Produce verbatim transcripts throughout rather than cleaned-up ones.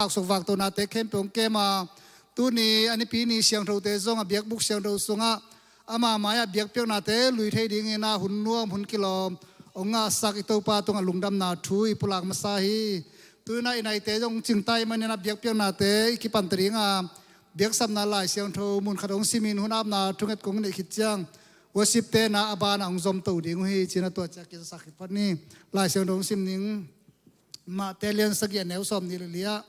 Laksuk vaktonate khempeuh hong kem a, tuni a nipi ni siangthote zong a biakbuk siangtho sungah ama mai-ah biakpiaknate lui thei dingin a hun nuam hun kilawm hong ngahsak i Topa tungah lungdamna thu i pulak masa hi. Tu-in ah i naite zong cingtai manin a biakpiaknate i kipan ta ding a, biaksapna Lai Siangtho mun khat hong simin hun apna thunget kong neih khit ciang, worship-te na a ban a hong zom to ding uh hi, ci-in a tua ciang kizasak khit phot ni. Lai Siangtho hong sim ning. Mate lian sagih a neu sawmnih le li ah,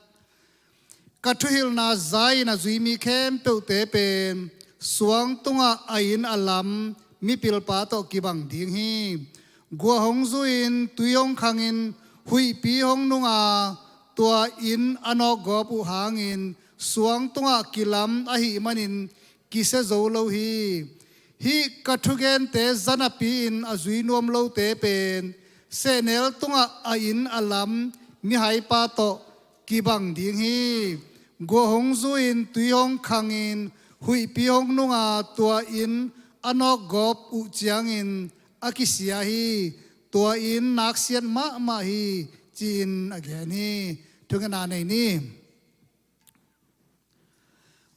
ka thuhilhna za-in a zui mi khempeuhte pen suang tungah a inn a lam mipilpa tawh kibang ding hi. Gua hong zu-in tui hong khangin huihpi hong nung a, tua inn a nawkgawp uh hangin suang tungah kilam ahih manin kisia zo lo hi. Hih ka thugente za napi-in a zui nuam lote pen sehnel tungah a inn a lam mihaipa tawh kibang ding hi. Gua hong zu-in tui hong khangin huihpi hong nung a, tua inn a nawkgawp uh ciangin a kisia hi. Tua inn naksiat mahmah hi, ci-in a gen hi. Thungetna nei ni.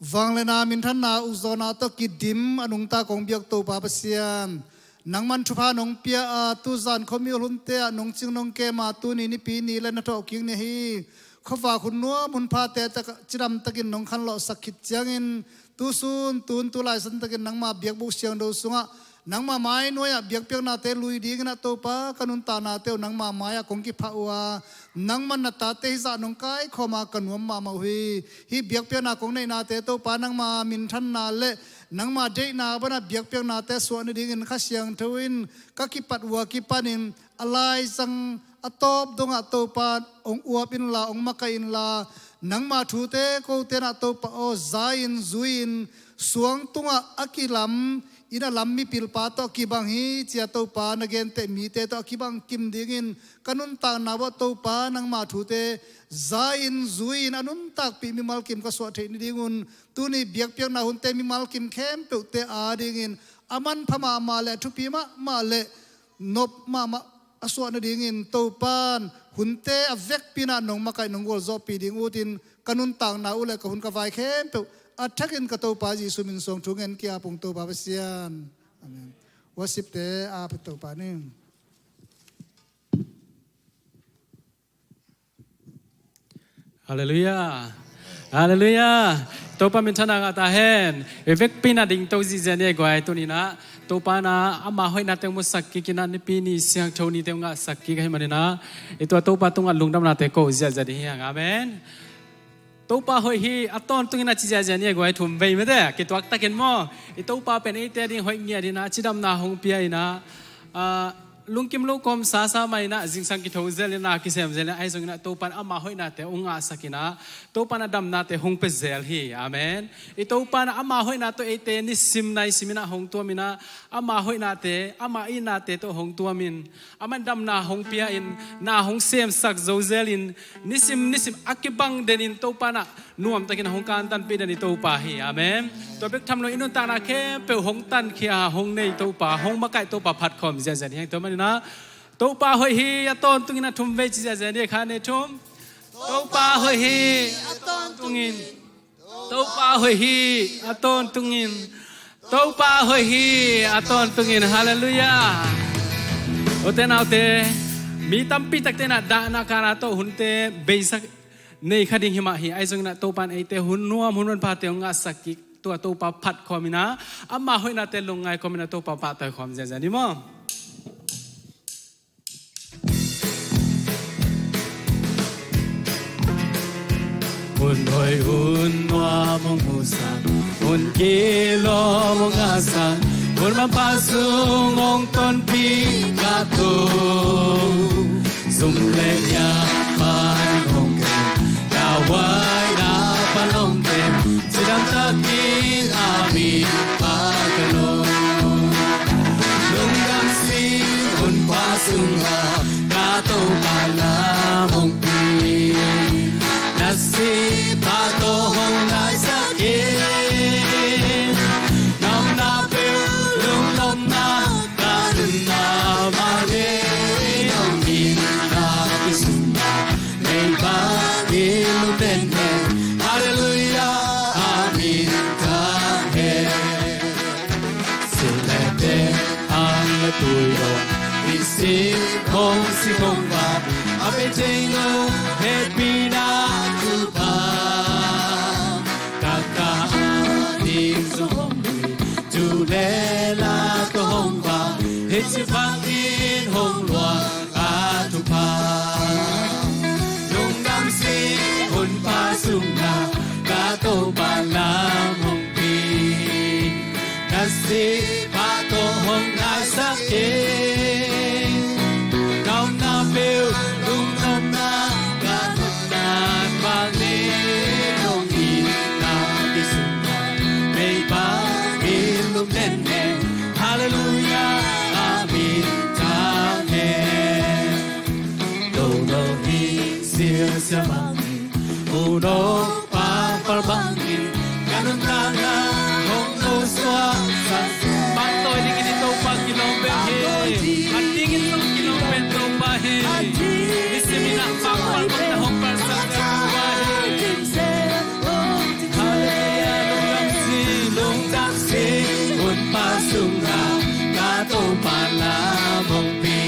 Vangliatna minthanna ukzawhna tawh kidim a nungta kong biak Topa Pasian, nangman thupha nong pia a, tuzan khuamial hunte ah nong cing nong kem a, tuni nipi ni le na thawhkik ni hi. Khuavak hun nuam hun phate tak cidamtakin nong khanlawhsak khit ciangin, tusun tun tu laisan takin nangma biakbuk siangtho sungah nangma mai nuai-ah biakpiaknate lui dingin ah Topa ka nuntaknate uh nangma mai-ah kong kiphah uh a, nangman na tate hizah nong kaikhawm a ka nuam mahmah uh hi. Hih biakpiakna kong neihnate Topa nangma minthanna le nangma deihna banah biakpiaknate suah nadingin Kha Siangtho in ka kipat uh a kipanin a laizang a tawp dongah Topa hong uap inla, hong makaih inla, nangma thute kote nah Topa aw za-in zui-in suang tungah a kilam inn a lam mipilpa tawh kibang hi, ci-a Topa na genteh mite tawh a kibang kim dingin ka nuntakna uah Topa nangma thute za-in zui-in a nuntakpih mimal kim ka suah theih nadingun tuni biakpiakna hunte mimal kim khempeuhte adingin a manpha mahmah le a thupi mahmah le nop mahmah a suah nadingin Topan hunte a vekpi-in ah nong makaih nong gualzawhpih ding utin ka nuntakna uh le ka hun ka vai khempeuh a thakin ka Topa Jesuh min suang thu ngen ki-ap ung Topa Pasian. Amen. Worship-te a phet Topa ni. Halleluiah. Halleluiah. Topa minthanna ngah ta hen. I vekpi-in ah dingto zihziah ni ei guai, tuni-in ah Topa in ah ama hoihnate hong musak kik in ah nipi ni siangtho nite hong ngahsak kik ahih manin ah i tua Topa tungah lungdamnate ko ziahziah ding hi hang. Amen. Topa hoih hi, a tawntungin a ci ziahziah ni ei guai, thum vei mate, kituak takin maw. I Topa pen eite ading hoih ngiat in ah cidamna hong pia in ah, ah, lungkim lo kawm sasa mah in ah zingsang kitho zel in ah kisem zel in ah, ahi zongin ah Topa in ama hoihnate hong ngahsak in ah Topa in a damnate hong pia zel hi. Amen. I Topa in ah ama hoihna tawh eite nisim naisim in ah hong tuam in ah ama hoihnate, ama itnate tawh hong tuamin, aman damna hong pia in, na hong semsak zo zel in, nisim nisim a kibang den in Topa in ah nuamtakin hong kantanpih den i Topa hi. Amen. Tua bek tham lo i nuntakna khempeuh hong tankhia hong nei Topa, hong makaih Topa phat khawm ziahziah hi hang. Tua manin ah Topa hoih hi, a tawntungin a thum vei ci ziahziah ni ei, khat nih thum. Topa hoih hi, a tawntungin. Topa hoih hi, a tawntungin. Topa hoih hi, a tawntungin. Halleluiah. Ute naute, mi tampi takte in ah dahna kana tawh hunte beisak nei kha ding hi mah hi. Ahi zongin ah Topa in eite hun nuam hun manphate hong ngahsak kik, tua Topa phat khawm in ah ama hoihnate lungngai khawm in ah Topa pahtawi khawm ziahziah ni maw. Hun hoih hun nuam hong musak, hun kilawm hong ngahsak, hun manpha sung hong tonpih ka Topa. Zum le ngiam pan hong kem, na huaina pan hong kem, cidam takin a min pha ka nuam. Lungdam sing hun khuak sungah ka Topa lam hong pia. Na sihpha tawh hong naisak in, na omna peuh lunglawmna ka tunna mah hi. Na omna peuh sungah Ceng lo hehpihna thupha, taka a ding zong hong lui, tu le la tawh hong vang, hih ci bangin hong luang a thupha. Lungdam sing, hun pha sungah ka Topa lam hong pi. Na sih pha tawh hong naisak in, na omna peuh lungnopna ka nunna bang nei, nong itna kisumna mei bangin lum nennen. Halleluiah, amen, thang hen. Lo lo hi sia sia bangin, u no pa pal bangin, ka nuntakna hong lo suak sa. Pangtawi dingin i Topa kilawm pen hi. A dingin zong kilawm pen Topa hi. Nisim in ah pangpal bangin hong palsak Topa hi. Halleluiah, lungdam sing, lungdam sing, hun pha sungah ka Topa lam hong pi.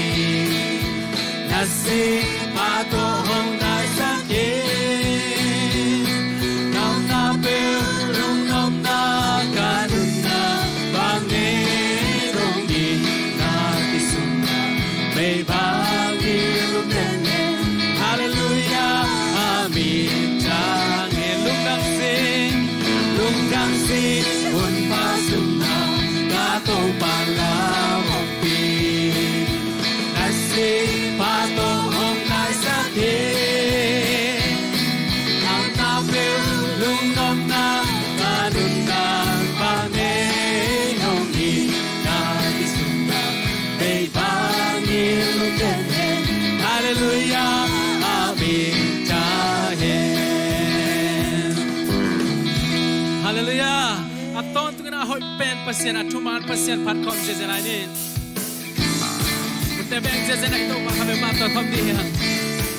Na sih pha tawh hong naisak in, na omna peuh lungnopna ka nunna bang nei, nong itna kisumna mei bangin lum nennen. Halleluiah, amen, thang hen. Lungdam sing, lungdam sing, hun pha sungah ka Topa lam hong pi. Na sih pha tawh hong naisak in, na omna peuh lungnopna ka nunna bang nei, nong itna kisumna mei bangin lum nennen. Halleluiah, amen, thang hen. Halleluiah. A tawntungin a hoih pen Pasian, a thuman Pasian phat khawm ziahziah lai ni. Te beng ziahziah na i Topa kha beng mah tawh thawm dih hi hang.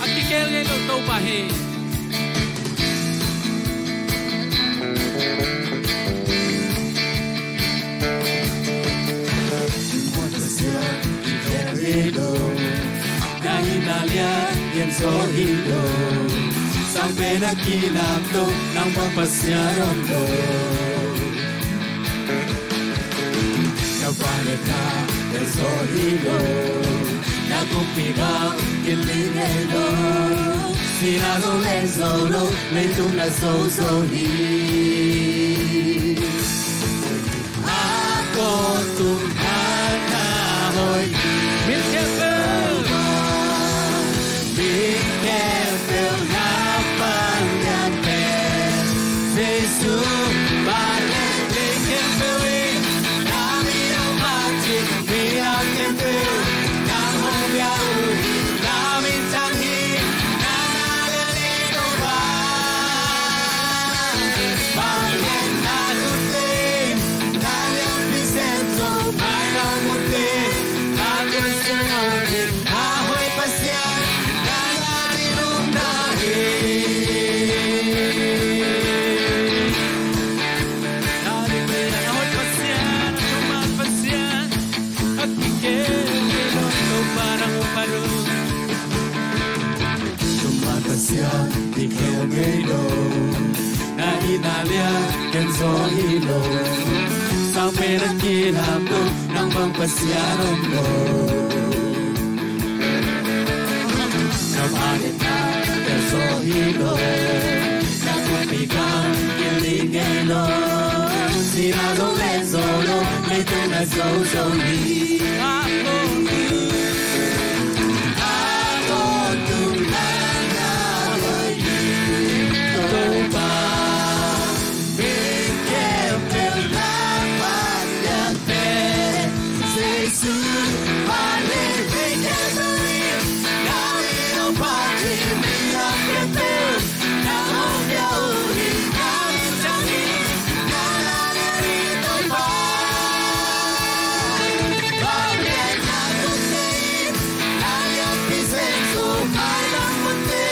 A kikhel ngei lo Topa hi. Pasian kikhel ngei lo. Na hihna lian lian zaw hi lo. Sang pen a kilam lo, nang bang Pasian om lo. Na vangliatna lian zaw hi lo. Na kumpi bang kiling ngei lo. Sihna zo leng zo lo, leitung na zo zo hi. A tawntung na hoih. Mi khempeuh, mi khempeuh na pan'piak pen Jesu. Vanleng mi khempeuh in na min hong phat hi. Mi khempeuh nang hong biak uh hi. Na min thang hi. Na na lian hi Topa. Vangliatna tutte, na lianpi sem zo, mailam mutte, na tusun ong hi, a hoih Pasian, na na i lungdam hi. Na lianpi, na hoih Pasian, na thuman Pasian, a kikhel ngei lo Topa nang hong phat uh. Thuman Pasian kikhel ngei lo. Na hihna lian lian zaw hi lo. Sang pen a kilam lo, nang bang Pasian om lo. Na vangliatna lian zaw hi lo. Na kumpi bang kiling ngei lo. Sihna zo leng zo lo, leitung na zo zo hi. A tawntung na hoih hi Topa. Mi khempeuh na pan'piak pen Jesu. Vanleng mi khempeuh in na min hong phat hi. Mi khempeuh nang hong biak uh hi. Na min thang hi. Na na lian hi Topa. Vangliatna tutte, na lianpi sem zo, mailam mutte,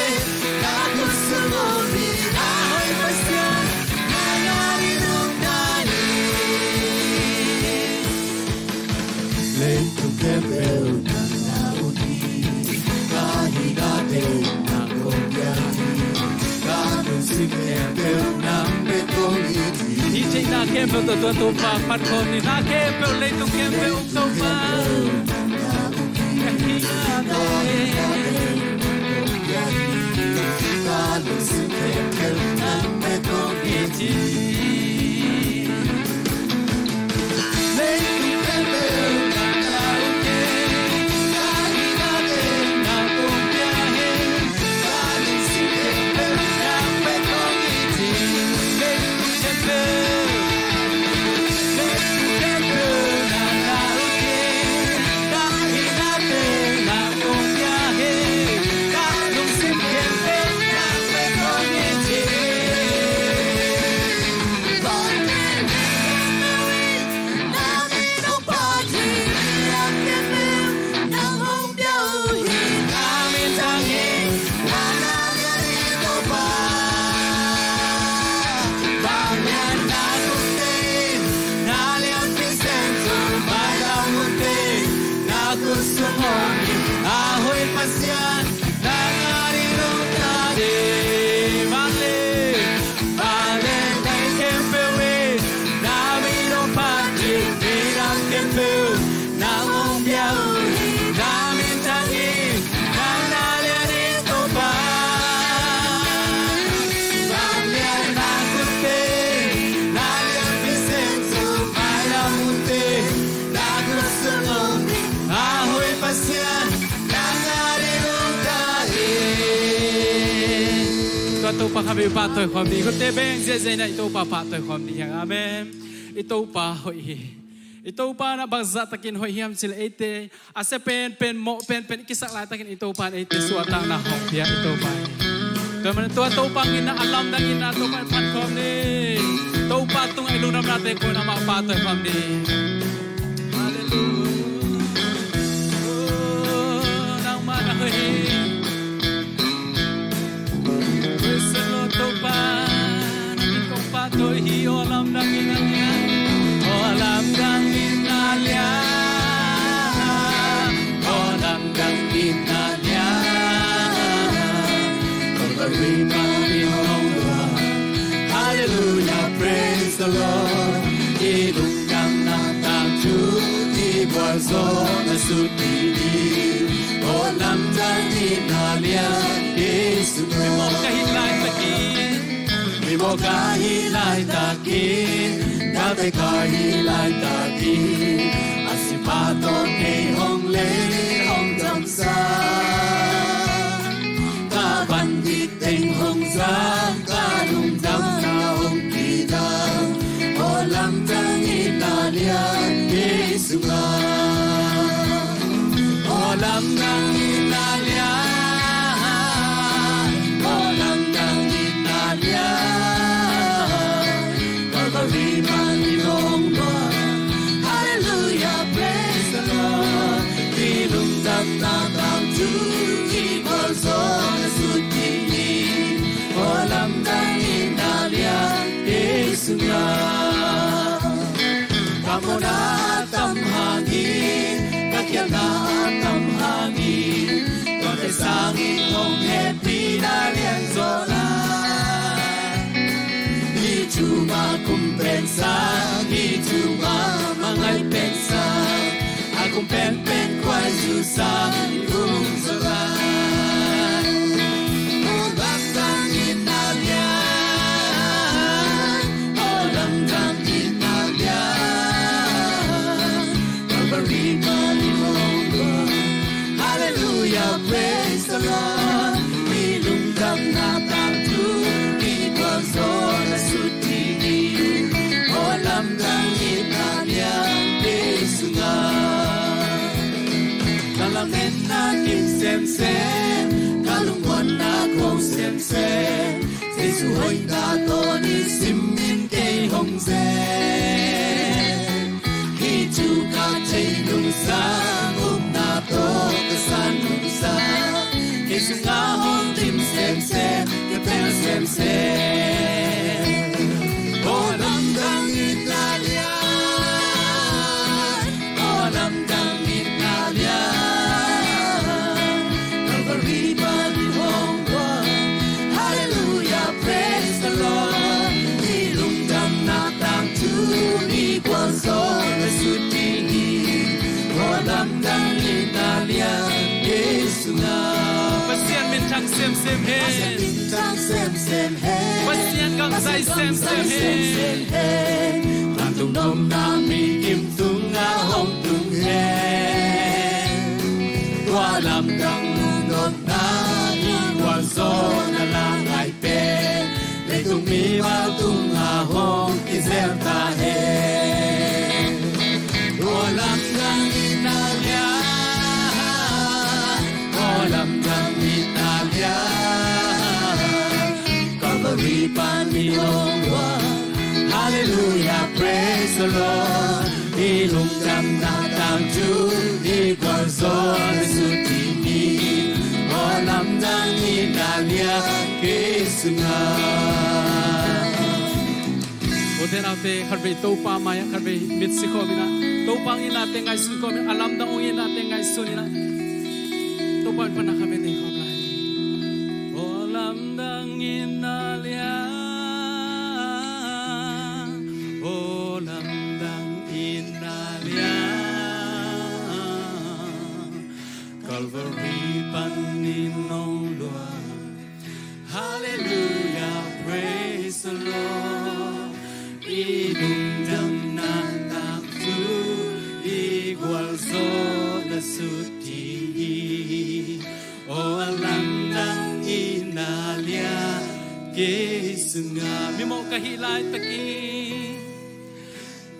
na tusun ong hi, a hoih Pasian, na na i lungdam hi. Leitung khempeuh nang na un hi, ka hihna pen Na khempeuh tawh tua Topa phat khawm ni. Na khempeuh, leitung khempeuh um Topa. Tua Topa khatvei pahtawi khawm ding. Khutbeng ziahziah in ah i Topa pahtawi khawm ding hi hang. Amen. I Topa hoih hi. I Topa in ah bangzah takin hoih hiam cih leh eite a sia penpen, mawh penpen i kisak laitakin i Topa in eite suahtakna hong pia i Topa hi. Tua manin tua Topa in ah a lamdang in ah Topa in phat khawm ni. Topa tungah i lungdamnate koih in amah pahtawi khawm ni. Halleluiah. Oh, nangmah na hoih hi. Praise the Lord, Topa. Na min kong pahtawi hi, aw lamdang in a lian. Aw lamdang in a lian. Aw lamdang in a lian. Calvary pan in hong luang. Hallelujah, praise the Lord. I lungdamna tangthu i gualzawhna sut ding hi. Aw lamdang in a lian, Jesu. Mimawh ka hih laitakin, mimawh ka hih laitakin, galte ka hih laitakin, a sipa tawh kei hong lei hong damsak. Ka bandit teng hong zang, ka lungdamna hong kidang. Aw lamdang in a lian, Jesu nga. Aw lamdang in a lian, aw lamdang in a lian. Calvary pan in hong luang. Hallelujah, praise the Lord. I lungdamna tangthu i gualzawhna sut ding hi. Aw lamdang in a lian, Jesu nga. Ka mawhna a tam hangin, ka khialhna a tam hangin, tua te sangin hong hehpihna lianzaw lai. Hih thu mah kum pensa, hih thu mah mah ngai pensa, a kum penpen khuaizu sang kum zaw lai. Aw lamdang in a lian, aw lamdang in a lian. Calvary pan in hong luang. Hallelujah, praise the Lord. I lungdamna tangthu i gualzawhna sut ding hi. Aw lamdang in a lian, Jesu nga. Ka lametna kim semsem, ka lungmuanna ko semsem, Jesu hoihna tawh nisim in kei hong zem. Hih thu ka theih nungsa, upna tawh ka san nungsa, kei sungah hong dim semsem, ka tel semsem. Aw lamdang in a lian, aw lamdang in a lian. Calvary pan in hong luang. Hallelujah, praise the Lord. I lungdamna tangthu semsem hen. Pasian gam zai semsem hen. Vantung nopna mi kim tungah hong tung hen. Tua lamdang lungnopna i gualzawhna la ngai pen leitung mimal tungah hong kizel ta hen. Aw lamdang in a lian, aw lamdang in a lian, Calvary pan in hong luang. Hallelujah, praise the Lord. I lungdamna tangthu i gualzawhna sut ding hi. Aw lamdang in a lian kei sungah. Ute naute, khatvei Topa mai-ah khatvei mit si khawm in ah, Topa hong itnate ngaihsun khawm in ah, a lamdang hong itnate ngaihsun in ah, Topa min pan a khatvei nei khawm lai. Aw lamdang in a lian, aw lamdang in a lian, Calvary pan in hong luang. Hallelujah, praise the Lord. I lungdamna tangthu i gualzawhna sut ding hi. Aw lamdang in a lian kei sungah. Mimawh ka hih laitakin,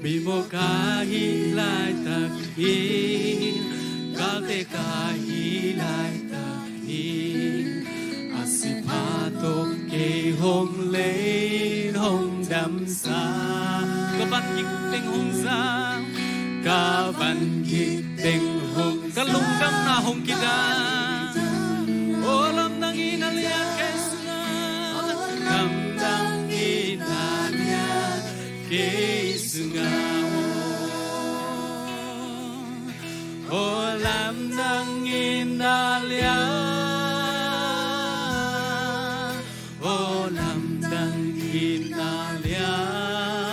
mimawh ka hih laitakin, galte ka hih laitakin, a sipha tawh kei hong lei hong damsak. Ka van gik teng hong zang, ka van gik teng hong zang, ka lungdamna hong kidang. Aw lamdang in a lian kei sungah, lamdang in a lian kei sungah. Aw lamdang in a lian, aw lamdang in a lian,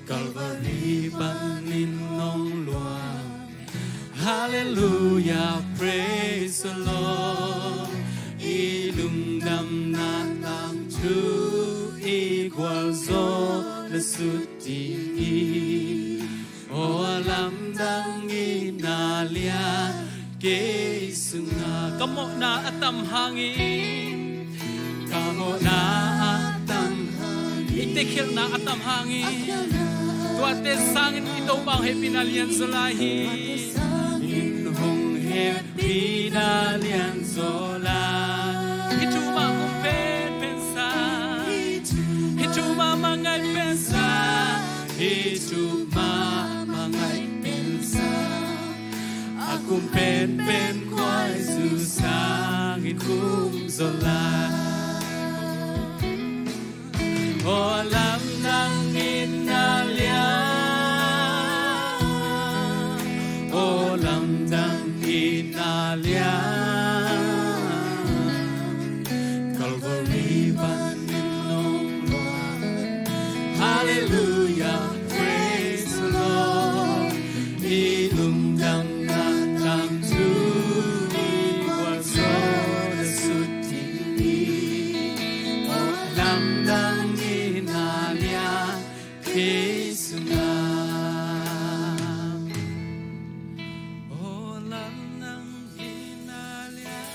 Calvary pan in hong luang. Hallelujah, praise the Lord. I lungdamna tangthu i gualzawhna sut ding hi. Aw lamdang in a lian kei sungah. Ka mawhna a tam hangin, ka mawhna a tam hangin, i tekhelhna a tam hangin, tuate sangin i Topa hong hehpihna lianzaw lai hi. Tuate sangin hong hehpihna lianzaw lai. Hih thu mahmah ngaih pensa, hih thu mahmah ngaih pensa, hih thu mahmah ngaih pensa. A kum penpen Khua Jesu sangin kum zaw lai. Aw lamdang in a lian, aw lamdang in a lian, Calvary pan in hong luang. Hallelujah, praise the Lord. I lungdamna tangthu i gualzawhna sut ding hi. Aw lamdang in a lian kei sungah. Aw lamdang in a lian,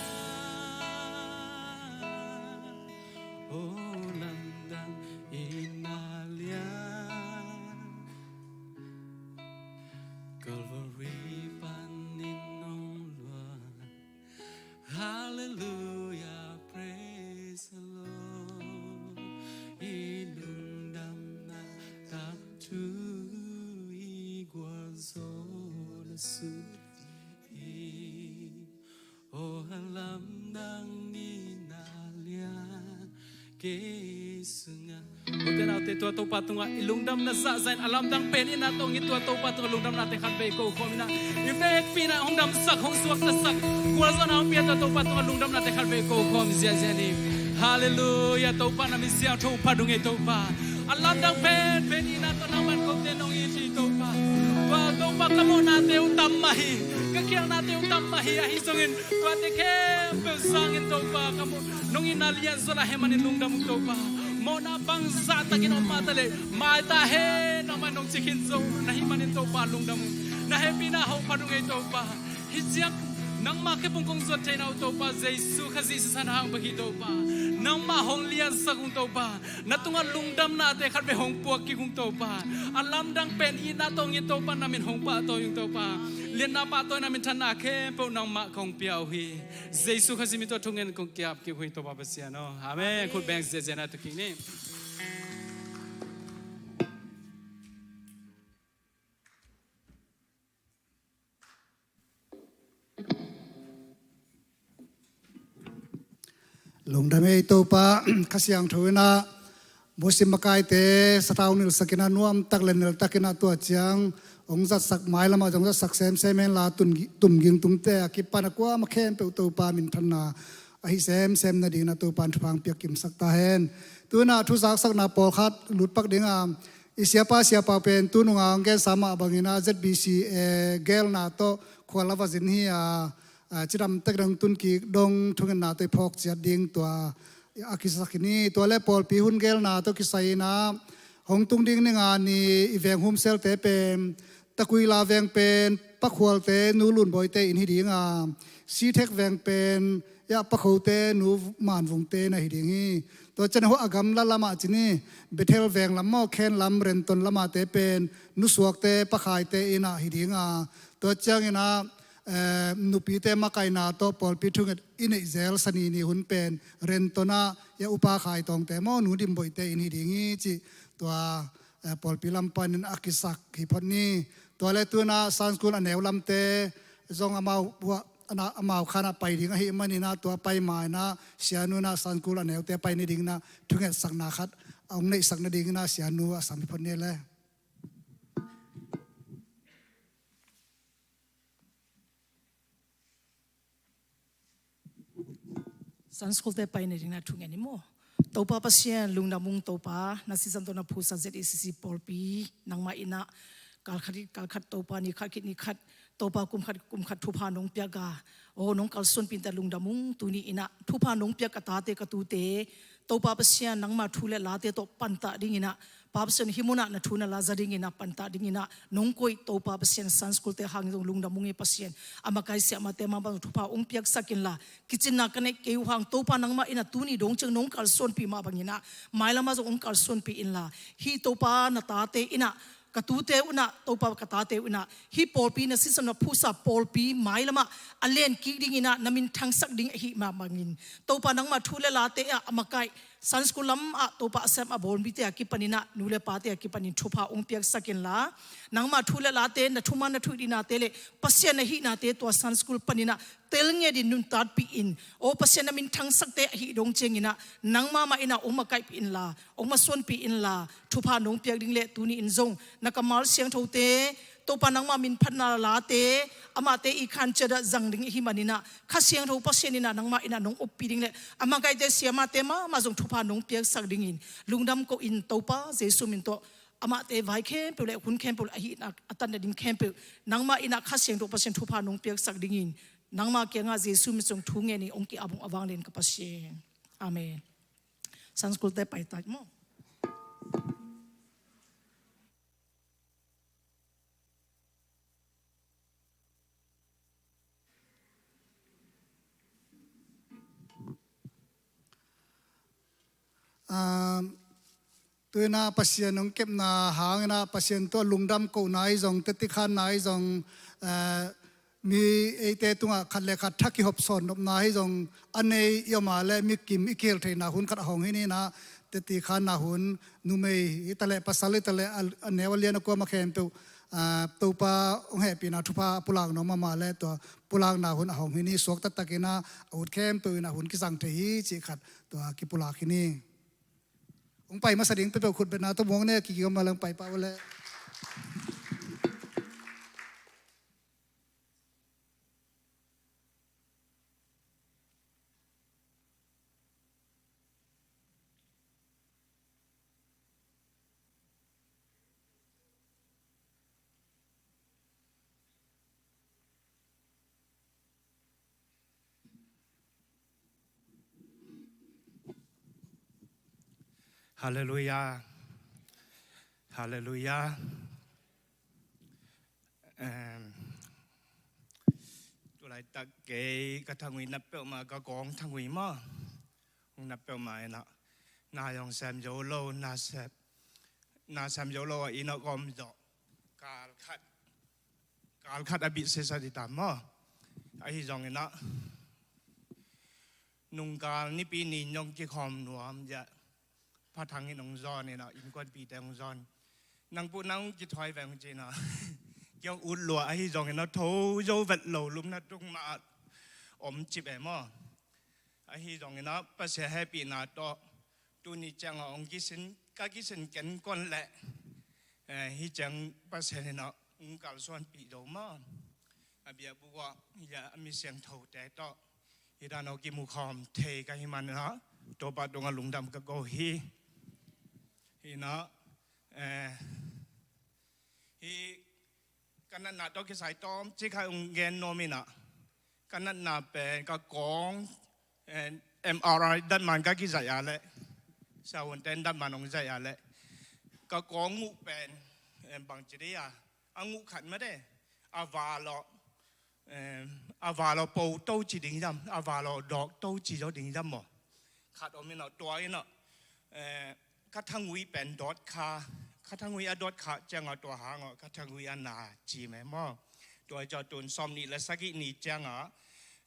aw lamdang in a lian, Calvary pan in hong luang. Hallelujah, praise the Lord. I lungdamna tangthu i gualzawhna sut ding hi. Aw lamdang in a lian kei sungah. Ute naute, tua Topa tungah i lungdamna zahzah in, a lamdang pen in a tawh hong it tua Topa tungah lungdamnate khatvei ko khawm in a, i vekpi in a hong damsak, hong suaktasak, gualzawhna hong pia tua Topa tungah lungdamnate khatvei ko khawm ziahziah ni. Hallelujah, Topa na min siangtho phat ung ei Topa. A lamdang penpen in a tawh nangman kote nong it hi Topa. Tua Topa Topa, ka mawhnate uh tam mah hi, ka khialhnate uh tam mah hi. Ahi zongin tuate khempeuh zangin Topa, ka mawh nong itna lianzaw lai ahih manin lungdam ung Topa. Mawhna bangzah takin om mah ta leh mai ta hen, nangmah nong ci khin zo na hih manin Topa lungdam ung. Na hehpihna hong phat ung ei Topa. Hih ciang nangmah khe pung kong zuat theihna uh Topa, Jesu Khazih sisan hang bek hi Topa. Nangmah hong liansak ung Topa. Na tungah lungdamnate khat vei hong puak kik ung Topa. A lamdang pen itna tawh ong it Topa, na min hong pahtawi ung Topa. Lianna pahtawina minthanna khempeuh nangmah kong pia uh hi. Jesu Khazih min tawh thungen kong ki-ap kik uh hi Topa Pasian aw. Amen. Khut beng ziahziahna tu kik ni. Lungdam ei Topa, Kha Siangtho in ah Mosi makaite sathau nilsak in ah nuamtak le neltak in ah tua ciang hong zatsak, mailam ah zong zatsak semsem hen la, tum ging tungte a kipan a kuamah khempeuh Topa minthanna ahi semsem nadingin ah Topa in thupha hong piak kimsak ta hen. Tu in ah thuzaksakna pawlkhat lutpak ding a, i siapa siapa pen tu nung a hong gensa mah bangin ah Z B C A geelna tawh khual a va zin hi a, a, cidam tek dong tun kik dong thungetna tawh i phawk ciat ding tua a kisak hi ni. Tua le pawlpi hun geelna tawh kisai in ah hong tung ding ni nga ni i veng humselte pen Takuila veng pen Pa Khualte nu Lunbawite inn hi ding a, Sithek veng pen ya Pa Khote nu Manvungte na hi ding hi. Tua ciang a gamla lamah ci ni, Bethel veng lam maw, Khen lam, Renton lamahte pen Nu Suakte, Pa Khaite inn ah hi ding a, tua ciangin ah, eh, nupite makaihna tawh pawlpi thunget i neih zel Sani ni hun pen Renton ah ya Upa Khai Tawngte maw, Nu Dim Boihte inn hi ding hi cih tua, eh, pawlpi lam panin a kisak hi phot ni. Tua le tu in ah Sunday School a neu lamte zong amau, amau khan ah pai ding ahih manin ah tua pai ma in ah sianu in ah Sunday School a neute pai ni dingin ah thungetsakna khat a hong neihsak nadingin ah sianu a sam hi phot ni le. Sunday School te pai ni dingin ah thungen ni maw. Topa Pasian lungdam ung Topa, na sisan tawh na phusa Z A C C pawlpi nangmah in ah kalkhat kalkhat Topa ni khat khit ni khat Topa kum khat kum khat thupha nong piak a, aw nong kalsuanpih in ta lungdam ung. Tuni in ah thupha nong piak ka tate ka tute Topa Pasian nangmah thu le late tawh pantah dingin ah Pa Pasian hih munah na thu na la za dingin ah pantah dingin ah nong koih Topa Pasian Sunday School te hangin zong lungdam ung hi Pasian. A makai siamahte mah bang thupha ong piaksak inla, kicinna ka neih kei uh hang Topa nangmah in ah tuni dong ciang nong kalsuanpih mah bangin ah mailam ah zong ong kalsuanpih inla, hih Topa na tate in ah ka tute un ah Topa ka tate un ah hih pawlpi na sisan na phusa pawlpi mailam ah a len kik dingin ah na min thangsak ding ahih mah bangin Topa nangmah thu le late ah a makai Sunday School lam ah Topa a sem a bawl mite a kipanin ah nu le pate a kipanin thupha ong piaksak inla, nangmah thu le late na thuman na thuhilhnate le Pasian na hihnate tua Sunday School panin ah telnget in nuntakpih in, aw Pasian na min thangsakte ahih dong ciangin ah nangmah mah in ah ong makaihpih inla, ong masuanpih inla, thupha nong piak ding le tuni in zong na kammal siangthote Topa nangmah min phatna late amahte i khan ciat ah zang ding ahih manin ah Kha Siangtho Pasian in ah nangmah in ah nong oppih ding le a makaihte siamahte mahmah zong thupha nong piaksak dingin lungdam ko in Topa Jesu min tawh amahte vai khempeuh le hun khempeuh le a hihna a tatna ding khempeuh nangmah in ah Kha Siangtho Pasian thupha nong piaksak dingin nangmah kiangah Jesu min zong thu ngen in ong ki-ap ung a vanglian ka Pasian. Amen. Sunday School te pai ta maw. Um, tu in ah Pasian hong kepna hangin ah Pasian tawh lungdam kohna hi zong, teti khanna hi zong, eh, mi eite tungah khat le khat tha kihop sawn nopna hi zong a nei i om a le mi kim i kihel theihna hun khat a hong hi ni in ah, teti khanna hun numei hi ta le pasal hi ta le a, a neu a lian a kuamah khempeuh, ah, Topa hong hehpihna thupha a pulak nuam mahmah le tua pulakna hun a hong hi ni. Suak taktakin ah a ut khempeuh in ah hun kizang thei hi cih khat tua kipulak hi ni. Hong pai masa ding peuhpeuh khut betna tawh muang ne, kiki gam a lang pai pah uh leh. Halleluia. Halleluia. Em, tulaitak kei ka thangui nat peuhmah, ka kawng thangui maw. Hong nat peuhmah inah, na zong sem zo lo, na sem, na sem zo lo a, inah kawm zawh. Kal khat, kal khat a bih sesa di tam maw. Ahi zong inah, nungkal Nipi ni in zong kikhawm nuam zia, phathang in hong zawn inah, innkuanpihte hong zawn. Nang pu nang kithuai veng ci inah, kiang ut lua ahi zong inah, tho zo vet lo, lumna tung mah om cip e maw. Ahi zong inah, Pasian hehpihna tawh tuni ciangah hong kisin, ka kisin ken kon leh, eh, hi ciang Pasian inah hong kalsuanpih zo maw. A biakbuk ah, ya, a mi siangthote tawh hi dan aw kimukhawm thei ka hi man inah, Topa tungah lungdam ka ko hi. Hi inah, eh, hi ka natna tawh kisai tawm cik hai hong gen nuam inah, ka natna pen ka kawng, eh, M R I datman ka kizaih a leh, siavuante datman hong zaih a leh, ka kawng nguh pen, eh, bangci dih a, a nguh khat mate, a val aw, eh, a val aw po to ci ding zam, a val aw dawk to ci zaw ding zam maw. Khat om inah, tua inah, eh, ka thangui pen dawt kha, ka thangui a dawt kha ciangah tua hangah ka thangui a na ci me maw. Tua ciang tun sawm nih le sagih ni ciangah,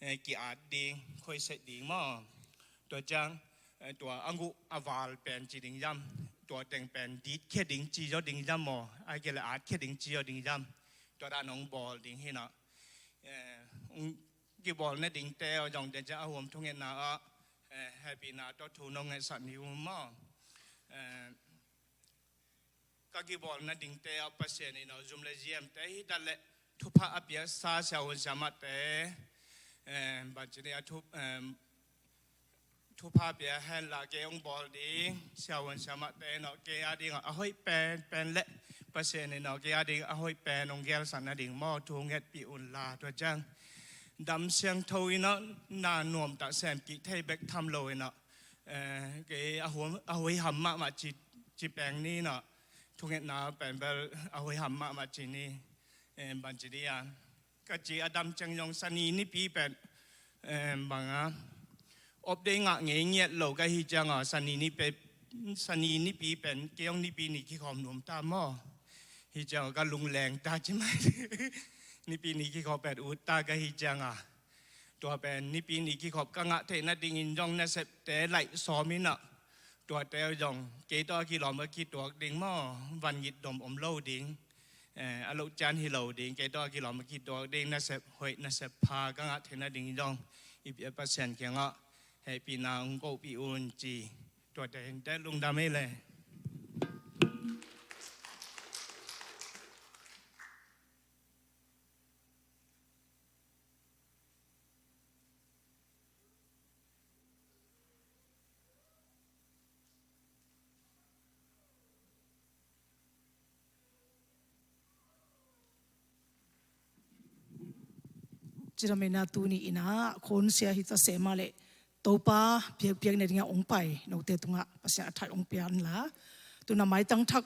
eh, ki-at ding, khoiseh ding maw. Tua ciang, eh, tua a nguh a val pen ci ding zam, tua teng pen ditkhia ding ci zaw ding zam maw, a kei le atkhia ding ci zaw ding zam. Tua dan hong bawl ding hi inah, eh, hong kibawl nadingte aw zong te ciang a huam thungetna ah, eh, hehpihna tawh thu nong ngetsak ni uh maw. Eh, ka kibawl nadingte ah Pasian inah zum le ziamte hi ta leh, thupha a piaksa siavuan siamahte, eh, bangci dih a thu, eh, thupha pia hen la, kei hong bawl ding siavuan siamahte inah kei a dingah a hoih penpen le Pasian inah kei a ding a hoih pen hong gelsak nading maw, thu ngetpih un la. Tua ciang dam siangtho inah, na nuamtak sem kik thei bek tham lo inah, eh, kei a huam, a huiham mahmah ci, ci peng ni inah, thungetna pen bel a huiham mahmah ci ni, eh, bangci dih a. Ka ci a dam ciang zong Sani Nipi pen, em, bang a, off day ngah ngei ngiat lo ka hi ciangah, Sani Nipi, Sani Nipi pen kei hong Nipi ni kikhawm nuam ta maw. Hi ciangah ka lungleng ta ci mai. Nipi ni kikhawm pen ut ta ka hi ciangah, tua pen Nipi ni kikhawm ka ngah theih nadingin zong nasepte laih sawm inah, tuate zong kei tawh a kilawm a kituak ding maw, van ngit dom om lo ding, eh, a loh cian hi lo ding, kei tawh a kilawm a kituak ding, nasep hoih nasep pha ka ngah theih nading zong i biak Pasian kiangah hehpihna hong kohpih un ci. Tuate hi inteh, lungdam ei le. Cidam ei na, tuni inah khonsia hi ta se mah leh, Topa biakpiak nadingah hong pai note tungah Pasian a that hong pia inla. Tuna maitang thak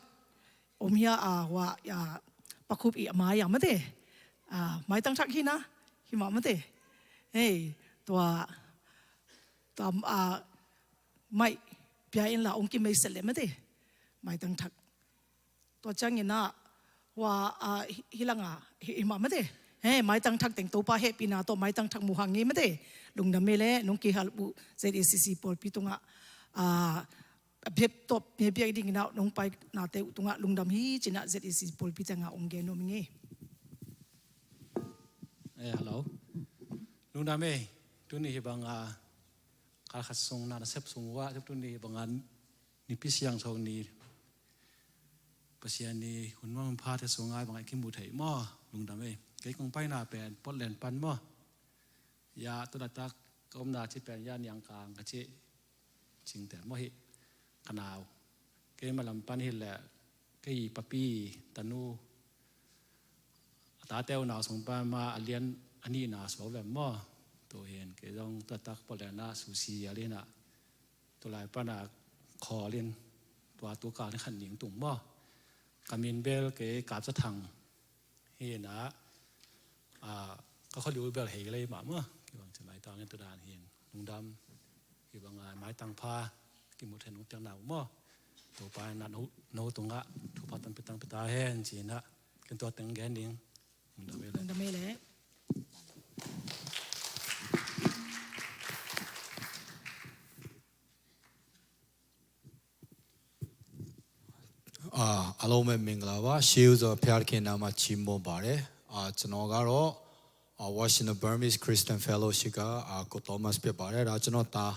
om hia, a, hua, a, pakhup i a mai a mate. A, maitang thak hi na, hi mah mate. Hei, tua, tua, a, mai pia inla hong kimeiset le mate. Maitang thak. Tua ciang inah, hua, a, hi, hi langa, hi, hi mah mate. Hei, maitang thak teng Topa hehpihna tawh maitang thak mu hang nge mate. Lungdam ei le, nong kihal uh Z A C C pawlpi tungah, a, a bep tawh biakpiak ding inah nong pai nate uh tungah lungdam hi ci inah Z A C C pawlpi tengah hong gen nuam ing ei. Eh, hello. Lungdam ei. Tuni hi bang a, kal khat sung na nasep sung uh ah, tuni hi bang a Nipi siangtho ni, Pasian ni hun mampha te sung ah bang a i kimu thei maw. Lungdam ei. Kei kong paina pen Portland pan maw. Ya, tu laitak ka omna ci pen ya Niangkang ka ci. Cingte maw hi, ka nau. Kei malam pan hi leh, kei papi tanu, a tate uh nau sung pan ma a lian a nihna suak vem maw. Tu hin kei zong tu laitak Portland ah susi a lian ah, tu lai pan a khawl in, Tua tu kal ni khan ning tung maw. Ka min bel kei Kap Za Thang hi na, a, ka khualiu bel hei lei mah maw. Kibang ci mai tang in tu dan hin lungdam. Kibang a mai tang pha kimu then ung tiang nau maw. Topa in na no, no tungah thupha tampi tang pia ta hen ci na. Ken tua teng gen ding. Lungdam ei le. Lungdam ei le. Ah, အားလုံးပဲမင်္ဂလာပါ။ ရှေးဦးစွာဘုရားသခင်နာမချီးမွမ်းပါတယ်။ အာ၊ ကျွန်တော်ကတော့၊ အာ၊ Washington Burmese Christian Fellowship က၊ အာ၊ ကို Thomas ဖြစ်ပါတယ်။ ဒါကျွန်တော်သား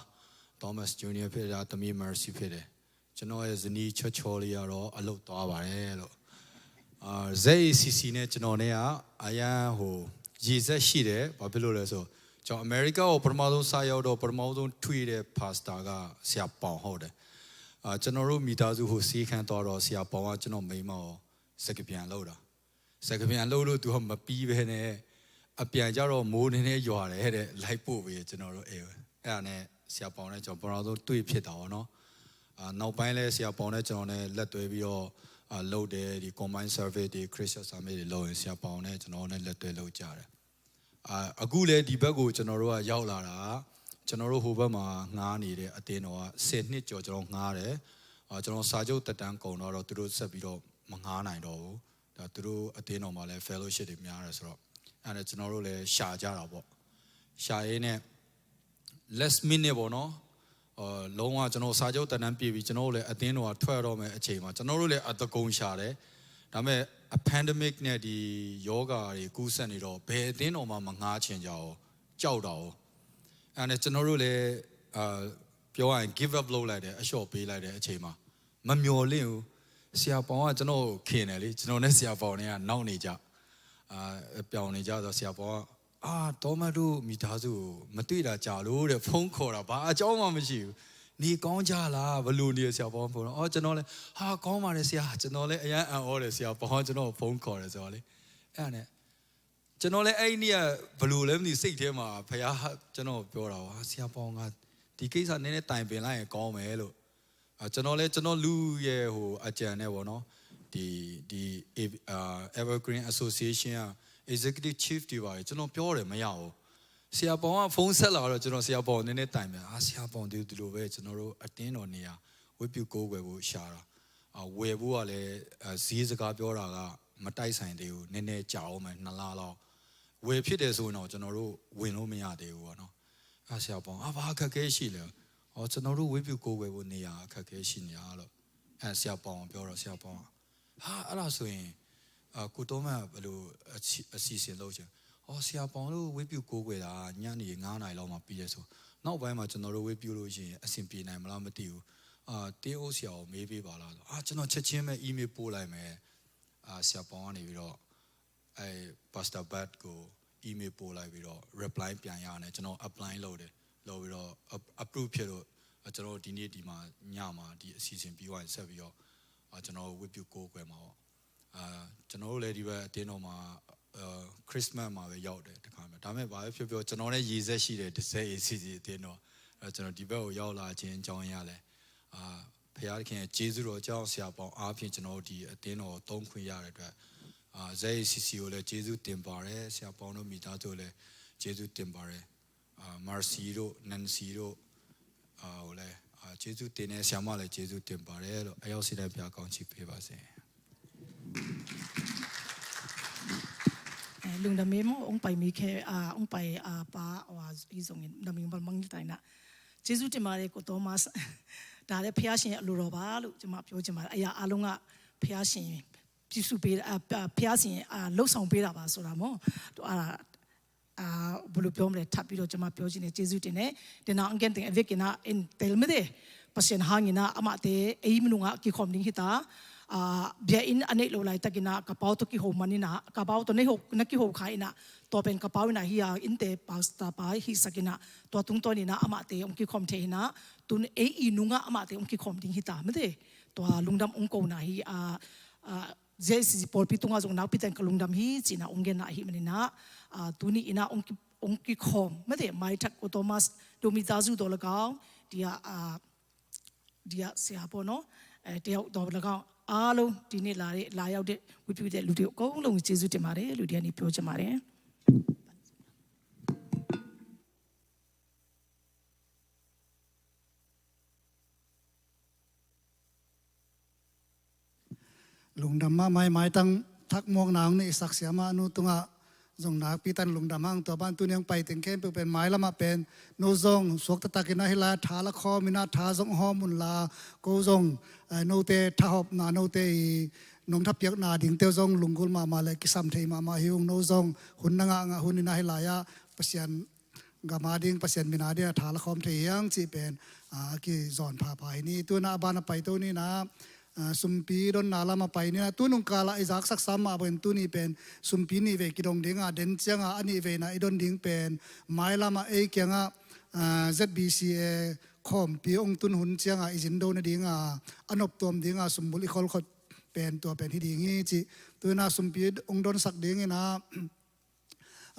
Thomas Junior ဖြစ်တယ်။ ဒါသမီး Mercy ဖြစ်တယ်။ ကျွန်တော်ရဲ့ဇနီးချောချောလေးကတော့အလုပ်သွားပါတယ်လို့။ အာ၊ Z A C C နဲ့ကျွန်တော်နဲ့ကအရမ်းဟိုရည်စပ်ရှိတယ်။ ဘာဖြစ်လို့လဲဆိုတော့ ကျွန်တော်အမေရိကကိုပထမဆုံးစရောက်တော့ ပထမဆုံးတွေ့တဲ့ pastor ကဆရာပေါင်ဟုတ်တယ်။ အာ၊ ကျွန်တော်တို့မိသားစုဟိုဆေးခန်းသွားတော့ ဆရာပေါင်ကကျွန်တော်မိန်းမကိုစကားပြန်လုပ်တာ။ စကားပြန်လုပ်လို့သူကမပြီးပဲနဲ့ အပြန်ကျတော့မိုးနည်းနည်းရွာတယ်တဲ့၊ လိုက်ပို့ပေးတယ်ကျွန်တော်တို့အိမ်ကို။ အဲ့ဒါနဲ့ဆရာပေါင်နဲ့ကျွန်တော်ပထမဆုံးတွေ့ဖြစ်တာပေါ့နော်။ အာ၊ နောက်ပိုင်းလဲဆရာပေါင်နဲ့ကျွန်တော်နဲ့လက်တွဲပြီးတော့၊ အာ၊ လုပ်တယ်။ ဒီ combined service တွေ Christian summit တွေလုပ်ရင် ဆရာပေါင်နဲ့ကျွန်တော်နဲ့လက်တွဲလုပ်ကြတယ်။ အာ၊ အခုလဲဒီဘက်ကိုကျွန်တော်တို့ကရောက်လာတာ၊ ကျွန်တော်တို့ဟိုဘက်မှာငှားနေတဲ့အသင်းတော်ကဆယ်နှစ်ကျော်ကျွန်တော်ငှားတယ်။ အာ၊ ကျွန်တော်စာချုပ်သက်တမ်းကုန်တော့၊ တော့သူတို့ဆက်ပြီးတော့မငှားနိုင်တော့ဘူး။ ဒါသူတို့အသင်းတော်မှာလည်း fellowship တွေများတယ်ဆိုတော့၊ အဲ့ဒါနဲ့ကျွန်တော်တို့လည်းရှာကြတာပေါ့။ ရှာရင်းနဲ့ last minute ပေါ့နော်။ အာ၊ လုံးဝကျွန်တော်စာချုပ်သက်တမ်းပြည့်ပြီး၊ ကျွန်တော်တို့လည်းအသင်းတော်ကထွက်တော့မဲ့အချိန်မှာ၊ ကျွန်တော်တို့လည်းအသားကုန်ရှာတယ်။ ဒါပေမဲ့အ pandemic နဲ့ဒီရောဂါတွေကူးစက်နေတော့၊ ဘယ်အသင်းတော်မှမငှားချင်ကြဘူး။ ကြောက်တာကို။ အဲ့ဒါနဲ့ကျွန်တော်တို့လည်း၊ အာ၊ ပြောရရင် give up လုပ်လိုက်တယ်။ အလျှော့ပေးလိုက်တဲ့အချိန်မှာ မမျှော်လင့်ဘူး။ ဆရာပေါင်ကကျွန်တော်ကိုခင်တယ်လေ။ ကျွန်တော်နဲ့ဆရာပေါင်နဲ့ကနောက်နေကြ၊ အာ၊ ပြောင်နေကြဆို၊ ဆရာပေါင်က၊ အာ၊ သောမတ်တို့မိသားစုကိုမတွေ့တာကြာလို့တဲ့၊ ဖုန်းခေါ်တာ၊ ဘာအကြောင်းမှမရှိဘူး။ နေကောင်းကြလား၊ ဘယ်လိုနေလဲ။ ဆရာပေါင်ဖုန်းတော့၊ အော်၊ ကျွန်တော်လည်း၊ ဟာ၊ ကောင်းပါတယ်ဆရာ၊ ကျွန်တော်လည်းအရမ်းအံ့ဩတယ်။ ဆရာပေါင်ကကျွန်တော်ကိုဖုန်းခေါ်တယ်ဆိုတော့လေ။ အဲ့ဒါနဲ့ကျွန်တော်လည်းအဲ့ဒီနေ့ကဘယ်လိုလဲမသိဘူး၊ စိတ်ထဲမှာဘုရားကျွန်တော်ကိုပြောတာပါ။ ဆရာပေါင်ကဒီကိစ္စနည်းနည်းတိုင်ပင်လိုက်ရင်ကောင်းမယ်လို့။ အာ၊ ကျွန်တော်လည်းကျွန်တော်လူရဲ့ဟိုအကြံနဲ့ပေါ့နော်။ ဒီ၊ ဒီ၊ အာ၊ Evergreen Association က executive chief တွေပါတယ်။ ကျွန်တော်ပြောတယ်မရဘူး။ ဆရာပေါင်ကဖုန်းဆက်လာတော့၊ ကျွန်တော်ဆရာပေါင်နည်းနည်းတိုင်ပင်၊ အာ၊ ဆရာပေါင်ဒီဒီလိုပဲ၊ ကျွန်တော်တို့အသင်းတော်နေရာဝတ်ပြုကိုးကွယ်ဖို့ရှာတာ။ အာ၊ ဝယ်ဖို့ကလည်း၊ အာ၊ ဈေးစကားပြောတာကမတိုက်ဆိုင်သေးဘူး။ နည်းနည်းကြာဦးမယ်၊ နှစ်လလောက်။ ဝယ်ဖြစ်တယ်ဆိုရင်တော့ကျွန်တော်တို့ဝင်လို့မရသေးဘူးပေါ့နော်။ အာ၊ ဆရာပေါင်၊ အာ၊ ဘာအခက်အခဲရှိလဲ။ အော်၊ ကျွန်တော်တို့ဝတ်ပြုကိုးကွယ်ဖို့နေရာအခက်အခဲရှိနေတာလို့၊ အဲ၊ ဆရာပေါင်ကိုပြောတော့၊ ဆရာပေါင်က၊ ဟာ၊ အဲ့ဒါဆိုရင်၊ အာ၊ ကိုသောမတ်ဘယ်လိုအစီ၊ အစီအစဉ်လုပ်ချင်။ အော်၊ ဆရာပေါင်တို့ဝတ်ပြုကိုးကွယ်တာညနေငါးနာရီလောက်မှပြီးတယ်ဆို၊ နောက်ပိုင်းမှာကျွန်တော်တို့ဝတ်ပြုလို့ရှိရင်အဆင်ပြေနိုင်မလားမသိဘူး။ အာ၊ တင်းအိုးဆရာကိုမေးပေးပါလားဆို၊ အာ၊ ကျွန်တော်ချက်ချင်းပဲ email ပို့လိုက်မယ်။ အာ၊ ဆရာပေါင်ကနေပြီးတော့၊ အဲ၊ Pastor Bud ကို email ပို့လိုက်ပြီးတော့၊ reply ပြန်ရတယ်။ ကျွန်တော် apply လုပ်တယ်။ လုပ်ပြီးတော့၊ approve ဖြစ်လို့၊ ကျွန်တော်ဒီနေ့ဒီမှာညမှာဒီအစီအစဉ်ပြီးသွားရင်ဆက်ပြီးတော့၊ အာ၊ ကျွန်တော်ဝတ်ပြုကိုးကွယ်မှာပေါ့။ အာ၊ ကျွန်တော်တို့လည်းဒီဘက်အသင်းတော်မှာ၊ အာ၊ Christmas မှာပဲရောက်တယ်တခါမှ။ ဒါပေမဲ့ဘာပဲဖြစ်ဖြစ်၊ ကျွန်တော်နဲ့ရည်စပ်ရှိတဲ့ တစ်ဆက် A C C အသင်းတော်၊ အဲ၊ ကျွန်တော်ဒီဘက်ကိုရောက်လာခြင်းအကြောင်းရင်းကလည်း၊ အာ၊ ဘုရားသခင်ရဲ့ကျေးဇူးတော်ကြောင့်၊ ဆရာပေါင်အားဖြင့်ကျွန်တော်တို့ဒီအသင်းတော်ကိုသုံးခွင့်ရတဲ့အတွက်၊ အာ၊ Z A C C ကိုလည်းကျေးဇူးတင်ပါတယ်။ ဆရာပေါင်တို့မိသားစုကိုလည်းကျေးဇူးတင်ပါတယ်။ အာ၊ Mercy တို့ Nancy တို့၊ အာ၊ ဟိုလည်း၊ အာ၊ ကျေးဇူးတင်တယ်။ ဆရာမလည်းကျေးဇူးတင်ပါတယ်လို့။ အရောက်စီတိုင်းဘုရားကောင်းချီးပေးပါစေ။ အဲ၊ lungdam ei maw. Hong pai mi khe, ah, hong pai, ah, pa, ah, i zongin lungdam ei bang mang hi ta in ah. ကျေးဇူးတင်ပါတယ်ကိုသောမတ်။ ဒါလည်းဘုရားရှင်ရဲ့အလိုတော်ပါလို့ကျွန်မပြောချင်ပါတယ်။ အရာအားလုံးကဘုရားရှင်ပြုစုပေး၊ အာ၊ ဘုရားရှင်၊ အာ၊ လုပ်ဆောင်ပေးတာပါဆိုတာပေါ့။ အာ၊ အာ၊ ဘယ်လိုပြောမလဲ၊ ထပ်ပြီးတော့ကျွန်မပြောချင်တယ်။ ကျေးဇူးတင်တယ်။ Tena ang gen teng a vekin ah in tel mete, Pasian hangin ah amahte ei minung ah kikhawm ding hi ta. Ah, biakinn a neih loh laitakin ah ka pau tawh kihawm manin ah, ka pau tawh na kihawm kha in ah, tua pen ka pau in ah hi a, innte pastor pa hisak in ah, tua tungtawn in ah amahte hong kikhawm thei in ah, tun ei i nung ah amahte hong kikhawm ding hi ta mete. Tua lungdam hong kona hi a, ah, Z A C C pawlpi tungah zong nakpi ten ka lungdam hi ci-in ah hong genna ahih manin ah, ah, tuni in ah hong ki, hong kikhawm mete, mai thak ko Thomas, ဒိုမီသားစုသော်လည်းကောင်း၊ ဒီက၊ ah, ဒီကဆရာပေါ့နော်၊ အဲ တယောက်တော့လည်းကောင်း အားလုံးဒီနေ့လာတဲ့ လာရောက်တဲ့ ဝတ်ပြုတဲ့လူတွေအကုန်လုံးကို ကျေးဇူးတင်ပါတယ်လို့ ဒီကနေပြောချင်ပါတယ်။ Lungdam mahmah, maitang thak muakna hong neihsak siamah nu tungah zong nakpi tan lungdam hang. Tua ban tuni hong pai teng khempeuh pen mailamah pen no zong suak taktakin ah hih lai-ah tha la khawm in ah, tha zong hawm unla, ko zong, eh, note thahopna, note i nong thapiakna dingte uh zong lunggulh mahmah le kisam thei mahmah hi ung. No zong hun na ngahngah hun in ah hih lai-ah Pasian gam a ding, Pasian min a ding a tha la khawm thei hi hang cih pen, ah, a kizawn phapha hi ni. Tu-in ah a ban a paito ni-in ah, ah, sumpi donna lam a pai ni-in ah, tu nung kal ah i zaksak sam mah bangin tuni pen sumpi nih vei kidong ding a, den ciang a a nih veina i don ding pen mailam ah ei kiangah, ah, Z B C A khawmpi hong tun hun ciang a i zindo nading a, a noptuam ding a sumbul i kholkhot pen tua pen hi ding hi cih. Tu-in ah sumpi hong donsak dingin ah,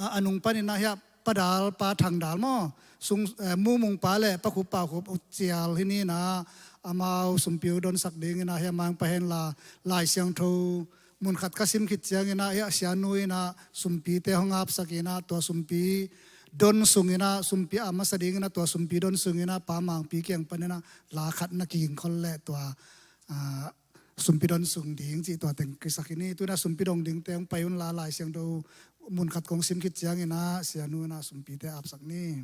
a, a nung panin ah hiah Pa Dal, Pa Thang Dal maw, sung, eh, Mumung pa le Pa Khup, Pa Khup uh cial hi ni-in ah, amau sumpi uh donsak dingin ah hiah mangpa hen la, Lai Siangtho mun khat ka sim khit ciangin ah hiah sianu in ah sumpite hong apsak in ah, tua sumpi don sungin ah, sumpi a masa dingin ah tua sumpi don sungin ah Pa Mangpi kiang panin ah la khat na kigingkhol leh tua, ah, sumpi don sung ding cih tua teng kisak hi ni. Tu-in ah sumpi dong dingte hong pai unla, Lai Siangtho mun khat kong sim khit ciangin ah sianu in ah sumpite apsak ni.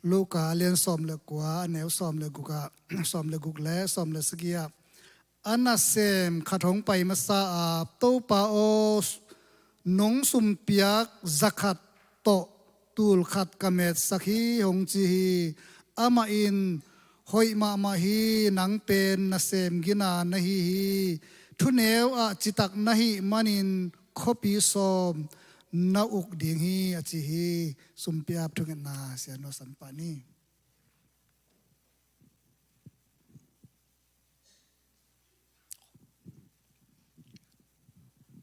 Luka a lian sawm le kua, a neu sawm le guk ah, sawm le guk le sawm le sagih ah, a nasem khat hong pai masa a, "Topa aw, nong sumpiak za khat tawh tul khat ka metsak hi," hong ci hi. Amah in, "Hoih mahmah hi, nang pen nasem gina na hi hi. Thuneu ah citak na hih manin khuapi sawm na uk ding hi," a ci hi. Sumpi ap thungetna sianu a san pah ni.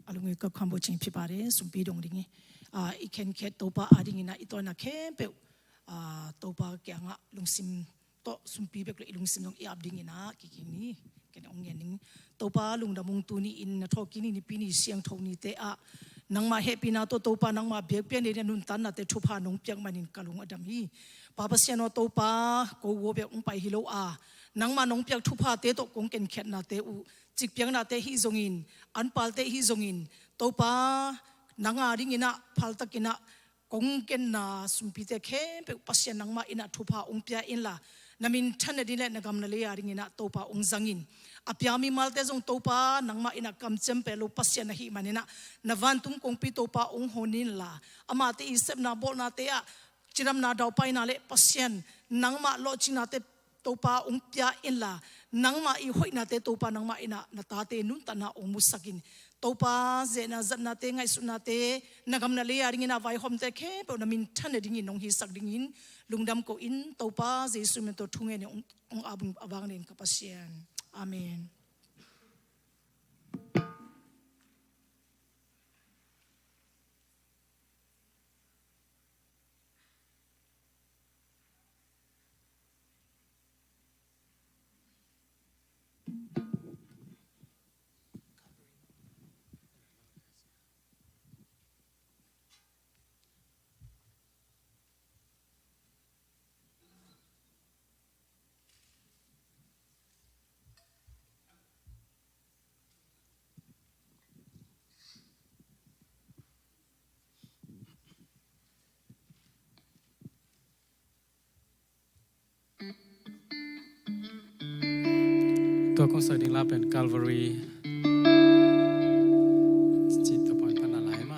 A lungwi ka khambo ching phi pare, sumpi dong ding hi. Ah, i khenkhet Topa a dingin ah i tawnna khempeuh, ah, Topa kiangah lungsim tawh sumpi bek le i lungsim zong i ap dingin ah kiki ni. Ken hong ngen ning. Topa lungdam ung, tuni in na thawhkik ni, Nipi ni, siangtho nite ah nangmah hehpihna tawh, Topa nangmah biakpiakna, nuntaknate, thupha nong piak manin ka lung a dam hi. Pa Pasian aw, Topa, ko uh bek hong pai hi lo a, nangmah nong piak thuphate tawh kong kenkhiatnate uh, cikpiaknate hi zongin, anpalte hi zongin, Topa, nang a dingin ah phaltakin ah kong kenna sumpite khempeuh Pasian nangmah in ah thupha hong pia inla, na minthanna ding le na gam na lei a dingin ah Topa hong zang in. A pia mimalte zong Topa nangmah in ah kamciam pia lo Pasian ahih manin ah, na vantung kongpi Topa hong hon inla, amate i sepna bawlnate ah cidamna daupaina le Pasian nangmah lawhcingnate Topa hong pia inla, nangmah i hoihnate Topa nangmah in ah na tate nuntakna hong musak in. Topa, zehna zatnate, ngaihsutnate, na gam na lei a dingin ah vaihawmte khempeuh na minthanna dingin nong hisak dingin lungdam ko in, Topa Jesu min tawh thungen in hong, hong ap ung, a vanglian ka Pasian. Amen. Tua kong sak ding la pen Calvary. Ci tua pan pan a lai ma.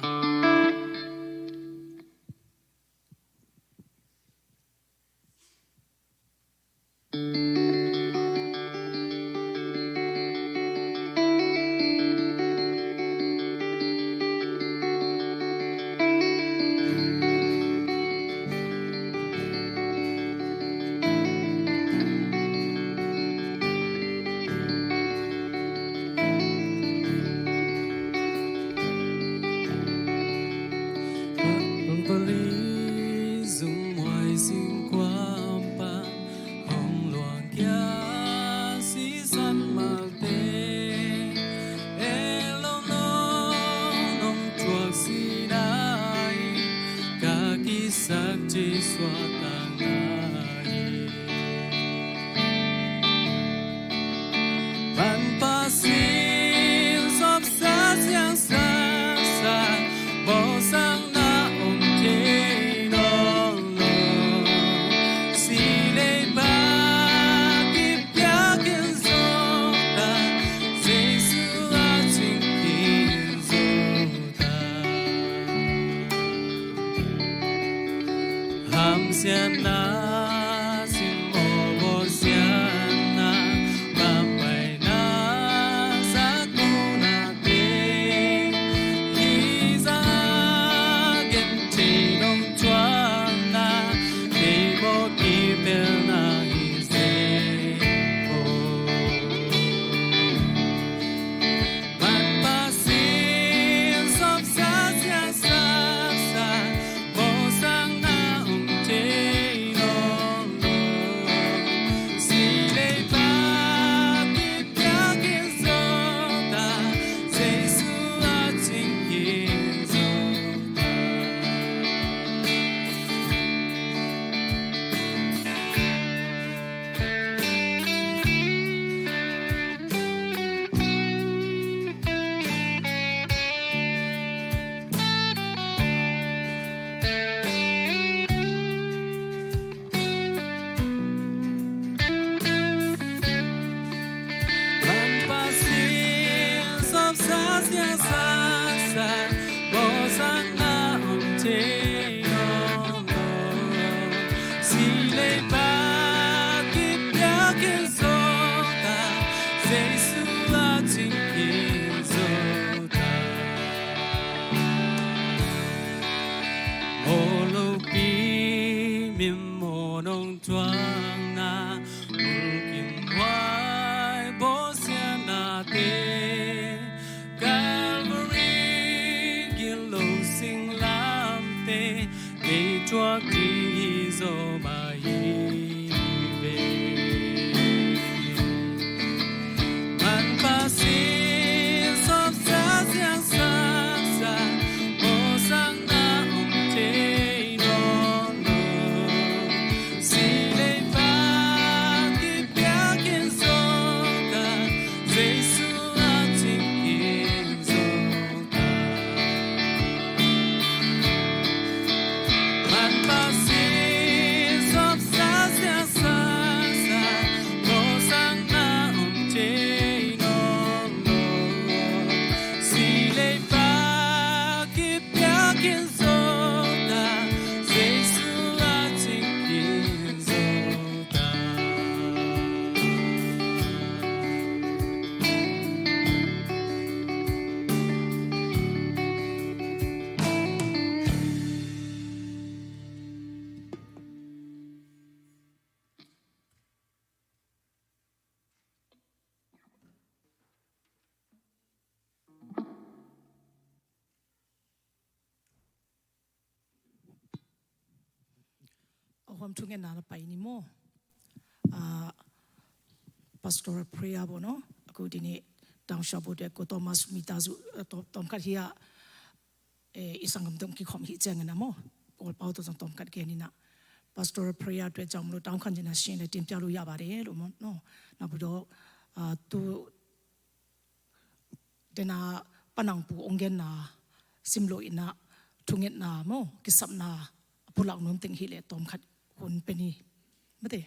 Pawm thungetna na pai ni maw? Ah, pastoral prayer bo no. Aku dini dangsha bo de ko Thomas mita zu, eh, to-, tomkat hia, eh, isang gamdong kikhom hi ciang na maw. Paul pau to zong tomkat kia ni na. Pastoral prayer to ciang lo dang kan jina shin le timpia lo ya ba de lo maw no. Na bu do, ah, tu dena panang pu ong genna simlo ina thungetna maw, kisapna a pulak nuam teng hi le tomkhat hun peni. Mate.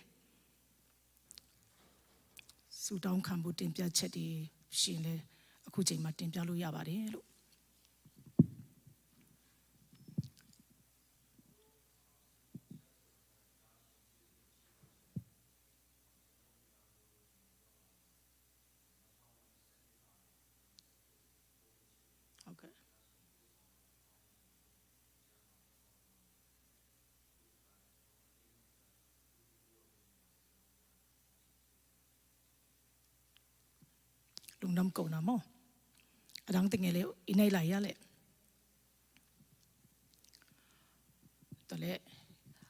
Su dang kan bu timpia chet i shin le aku jeng ma timpia lo ya ba de lo. Okay. Lungdam ko na maw. Adang teng e le i nei lai ya le. Tale,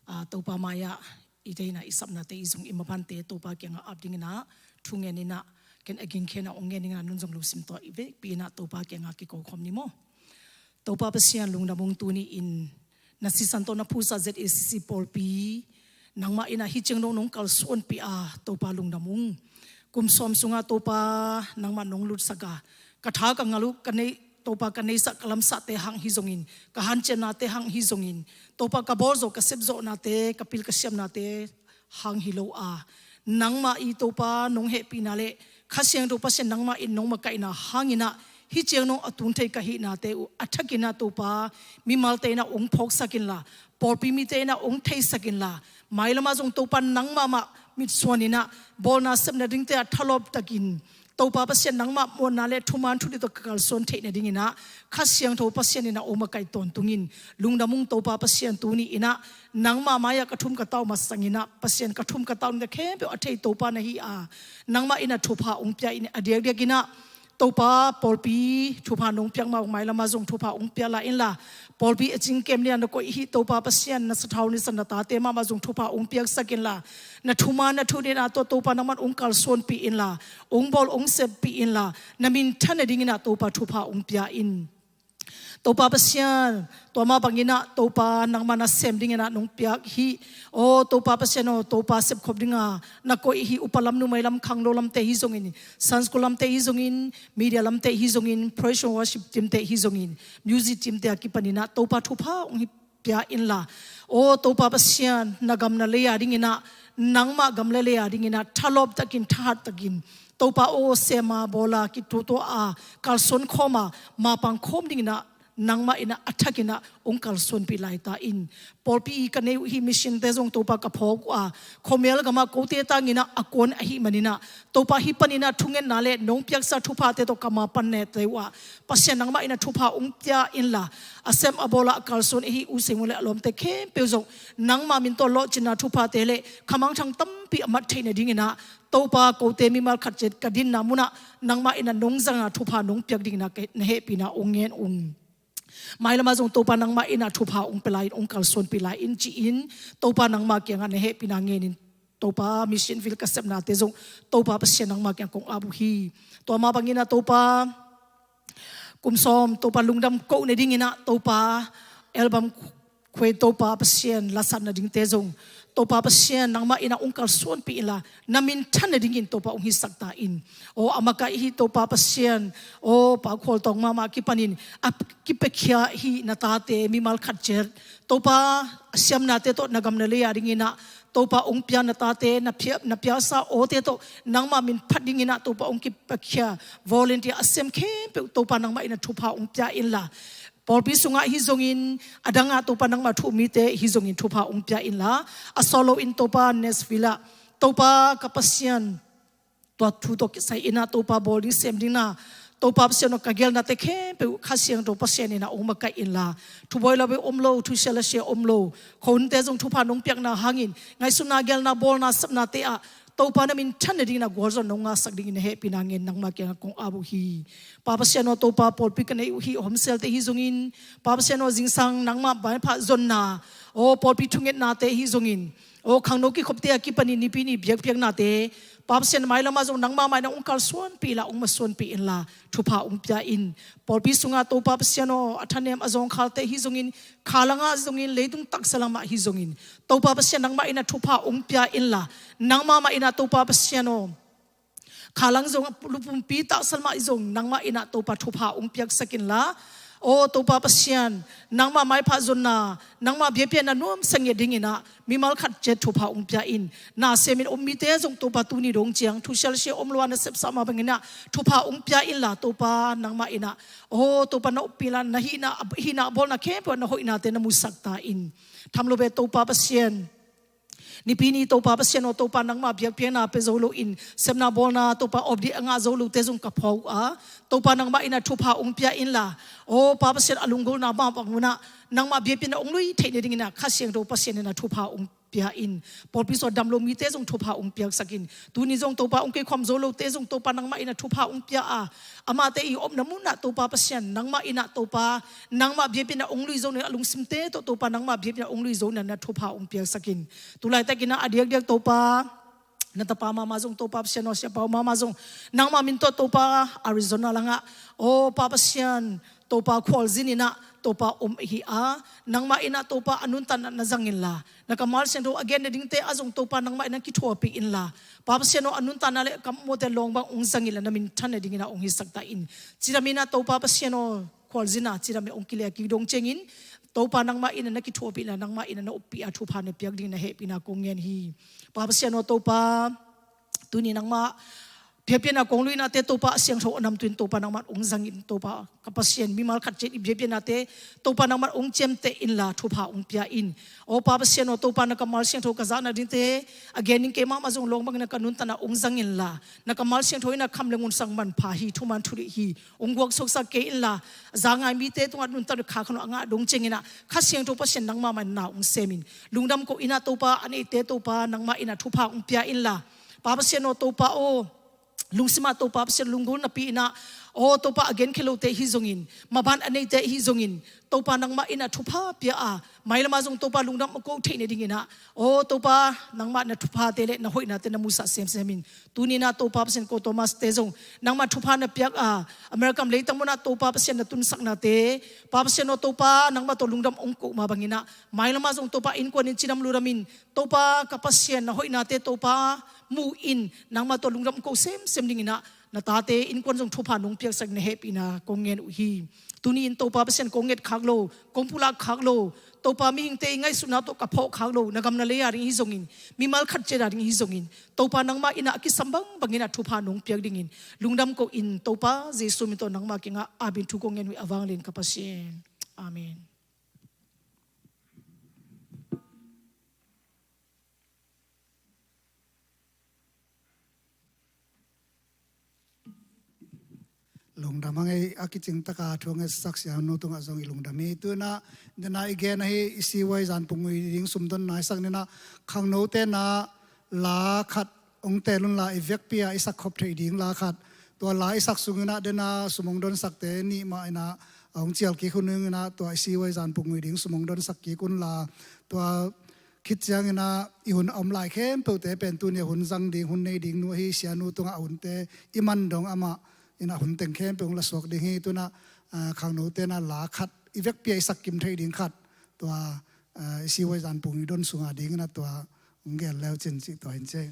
ah, Topa maya i teina i sapnate i zong i mapante Topa kianga ap dingina thungen ina ken a gingkhena ong ngen dingina nun zong lungsim tua i vekpi ina Topa kianga kiko khom ni maw. Topa Pasian lungdam ung tuni in na sisan tawh na phusa Z A C C pawlpi nangmah ina hi ciang nong nong kalsuanpi a Topa lungdam ung. Kum sawm sunga Topa nangmah nong lutsak a ka tha ka ngal uh ka nei Topa ka neihsak ka lamsahte hang hi zongin ka hanciamnate hang hi zongin Topa ka bawlzawh ka sepzawhnate ka pil ka siamnate hang hi lo a nangmah i Topa nong hehpihna le Kha Siangtho Pasian nangmah in nong makaihna hangina hi ciang nong a tun thei ka hihnate uh a thakinah Topa mimalte inah ong phawksak inla pawlpi mite inah ong theisak inla mailamah zong Topa nangmah mah mitsuan inah bawlna sepna dingte ah thalawp takin Topa Pasian nangmah muanna le thuman thudit tawh ka kalsuan theih nadinginah Kha Siangtho Pasian inah ong makaih tawntungin lungdam ung Topa Pasian tuni inah nangmah mai-ah ka thum ka tau masanginah Pasian ka thum ka tau nungte khempeuh a thei Topa na hi a nangmah inah thupha ong pia in a diakdiakinah Topa pawlpi thupha nong piak mah ong mailamah zong thupha ong pia la inla pawlpi a cingkem nia na koih hi Topa Pasian na sathau nisan na tate mahmah zong thupha ong piaksak inla na thuman na thudit ah tawh Topa nangman ong kalsuanpih inla ong bawl ong seppih inla na minthan nadinginah Topa thupha ong pia in. Topa Pasian tua mah banginah Topa nangmah na sem dinginah nong piak hi. Aw Topa Pasian aw Topa sepkhop dinga na koih hi upa lam numei lam khangno lamte hi zongin Sunday school lamte hi zongin media lamte hi zongin praise and worship teamte hi zongin music teamte a kipaninah Topa thupha ong hi pia inla aw Topa Pasian na gam na lei-a dinginah nangmah gam le lei-a dinginah thalawp takin thahat takin Topa aw sema bawla kitutua a kalsuan khawma mapang khawm dinginah nangmah inah a thakinah ong kalsuanpih laita in. Pawlpi i ka nei uh hi missionte zong Topa ka phawk uh a khuamial gamah kote tanginah a kuan ahih maninah Topa hih paninah thungetna le nong piaksa thuphate tawh ka mapan nete uh ah Pasian nangmah inah thupha ong pia inla a sem a bawla a kalsuan ihi u seng uh le a lawmte khempeuh zong nangmah min tawh lawhcinna thuphate le khamangthang tampi a mat theih nadinginah Topa kote mimal khat ciat ka dinna munah nangmah inah nong zanga thupha nong piak dinginah na hehpihna ong ngen ung. Mailamah zong Topa nangmah inah thupha ong pia lai-in ong kalsuanpih lai-in ci-in Topa nangmah kiangah na hehpihna ngenin Topa mission field ka sepnate zong Topa Pasian nangmah kiang kong ap uh hi. Tua mah banginah Topa kum sawm Topa lungdam koh nadinginah Topa album khuai Topa Pasian lasat nadingte zong Topa Pasian nangmah inah ong kalsuanpih inla na minthan nadingin Topa ong hisak ta in. Aw a makaih hi Topa Pasian aw Pa Khual Tawng mahmah kipanin a kipiakhia hi na tate mimal khat ciat Topa a siamnate tawh na gam na lei-a dinginah Topa ong pia na tate na pia, na piasa awte tawh nangmah min phat dinginah Topa ong kipiakhia volunteer a sem khempeuh Topa nangmah inah thupha ong pia inla pawlpi sungah hi zongin a dangah Topa nangmah thu mite hi zongin thupha ong pia inla a sawt loin Topa Nashville ah Topa ka Pasian tua thu tawh kisai inah Topa bawl ding sem dingna Topa Pasian aw ka gelnate khempeuh Kha Siangtho Pasian inah ong makaih inla thubawi lawbawi om lo thusia lasia om lo khuahunte zong thupha nong piakna hangin ngaihsutna gelna bawlna sepnate ah Topa na minthan nadinginah gualzawh nong ngahsak dingin na hehpihna ngen nangmah kiangah kong ap uh hi. Pa Pasian aw Topa pawlpi ka nei uh hi homselte hi zongin Pa Pasian aw zingsang nangmah baipha zonna Aw pawlpi thungetnate hi zongin, aw khangno kikhopte a kipanin Nipi ni biakpiaknate, Pa Pasian, mailam ah zong nangmah mah in ah hong kalsuanpih inla, hong masuanpih inla, thupha hong pia in. Pawlpi sungah Topa Pasian aw, a thanem a zawngkhalte hi zongin, khalang ah zongin, leitung taksa lamah hi zongin, Topa Pasian, nangmah in ah thupha hong pia inla, nangmah mah in ah Topa Pasian aw, khalang zong, lupumpi taksa lamah zong nangmah in ah Topa thupha hong piaksak inla. Aw Topa Pasian, nangmah maipha zonna, nangmah biakpiakna nuamsa ngiat dingin ah mimal khat ciat thupha hong pia in. Na semin om mite zong Topa tuni dong ciang thu sialsia om lo a, na sepsa mah bangin ah thupha hong pia inla, Topa nangmah in ah, aw Topa na ompih inla, na hihna, hihna bawlna khempeuh ah na hoihnate na musak ta in. Tham lo ve Topa Pasian, Nipi ni Topa Pasian aw, Topa nangmah biakpiakna pia zo loin, sepna bawlna Topa awpdih a ngah zo lote zong ka phuak uh a, Topa nangmah in ah thupha hong pia inla, aw Pa Pasian, a lunggulhna mah bang un ah nangmah biakpiakna hong lui theihna dingin ah Kha Siangtho Pasian in ah thupha hong pia in. Pawlpi sungah dam lo mite zong thupha hong piaksak in. Tuni zong Topa hong keikhawm zo lote zong Topa nangmah in ah thupha hong pia a, amate i omna munah Topa Pasian, nangmah in ah Topa, nangmah biakpiakna hong lui zo nading a lungsimte tawh Topa nangmah biakpiakna hong lui zo nading ah thupha hong piaksak in. Tulaitakin ah a diakdiak Topa, na tapa mahmah zong Topa Pasian aw, Sia Pau mahmah zong nangmah min tawh Topa Arizona langah, aw Pa Pasian, Topa khualzin in ah Topa om ahi a, nangmah in ah Topa a nuntakna na zang inla, na kammal siangtho a gen nadingte ah zong Topa nangmah in ah kithuapih inla, Pa Pasian aw, a nuntakna le kammalte lawngbang hong zang inla, na minthan nadingin ah hong hisak ta in. Cidam in ah Topa Pasian aw, khualzin ah cidam in hong kilehkik dong ciangin, Topa nangmah in ah na kithuapih inla, nangmah in ah na ompih a thupha na piak dingin na hehpihna kong ngen hi. Pa Pasian aw Topa, tuni nangmah biakpiakna kong luihnate Topa a siangtho a namtui in Topa nangmah hong zang in. Topa ka Pasian, mimal khat ciat i biakpiaknate Topa nangmah hong ciamteh inla, thupha hong pia in. Aw Pa Pasian aw Topa, na kammal siangtho ka zahna dingte a gen ding keimah mah zong lawngbang in ah ka nuntakna hong zang inla, na kammal siangtho in ah kham le ngun sang manpha hi, thuman thudih hi, hong guaksuaksak kei inla, za ngai mite tungah nuntak le kha khangno a ngah dong ciangin ah Kha Siangtho Pasian nangmah mah in ah na hong sem in. Lungdam koh in ah Topa, a neite Topa nangmah in ah thupha hong pia inla, Pa Pasian aw Topa aw, lungsim ah Topa Pasian lunggulh napi in ah, aw Topa a genkhia lote hi zongin, maban a neite hi zongin, Topa nangmah in ah thupha pia a, mailam ah zong Topa lungdam a ko theih nadingin ah, aw Topa nangmah na thuphate le na hoihnate na musak semsem in. Tuni in ah Topa Pasian, ko Thomas te zong nangmah thupha na piak a, America leitang mun ah Topa Pasian na tunsaknate, Pa Pasian aw Topa nangmah tawh lungdam hong koh mah bangin ah, mailam ah zong Topa innkuan in cidam ludam in, Topa ka Pasian, na hoihnate Topa mu in, nangmah tawh lungdam ko semsem dingin ah, na tate innkuan zong thupha nong piaksak na hehpihna kong ngen uh hi. Tuni in Topa Pasian, kong nget khak lo, kong pulak khak lo, Topa mihingte i ngaihsutna tawh ka phawk khak lo, na gam na lei a ding hi zongin, mimal khat ciat a ding hi zongin, Topa nangmah in ah a kisam bangbang in ah thupha nong piak dingin lungdam koh in, Topa Jesu min tawh nangmah kiangah amen thu kong ngen uh hi, a vanglian ka Pasian. Amen. Lungdam a ngei a kicing taka thu a ngetsak siangtho tungah zong i lungdam hi. Tu in ah, den a i gen ahi, i C Y Zanpung Ui ding sumdon naisak ni in ah, khangnote in ah la khat hong teel unla, i vekpi a i sak khop theih ding la khat. Tua la i sak sung in ah, den a sum hong donsakte nih mah in ah hong cial kik hun in ah, tua i C Y Zanpung Ui ding sum hong donsak kik unla, tua khit ciangin ah i hun a om lai khempeuhte pen tuni a hun zang ding, hun nei ding nu ahi Sianu tungah a hunte i man dong amah in ah hun teng khempeuh hong lasuak ding hi. Tu in ah, ah, khangnote in ah la khat, i vekpi a i sak kim theih ding khat, tua, ah, i C Y Zanpung Ui don sungah ding in ah tua hong gel leu cin cih tua hi in ci.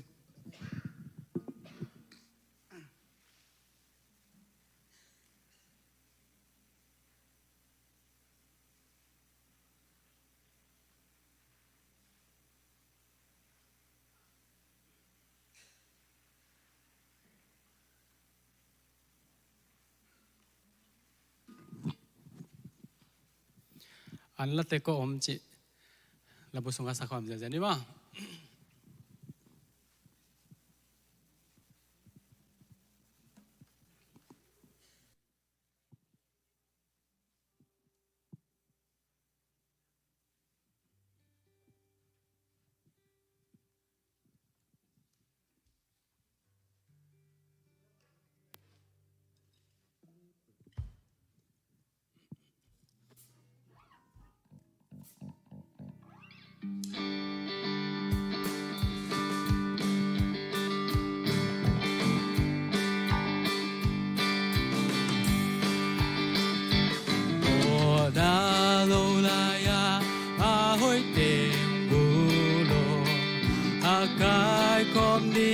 An late ko om cih labu sungah sak khawm zenzen ni maw.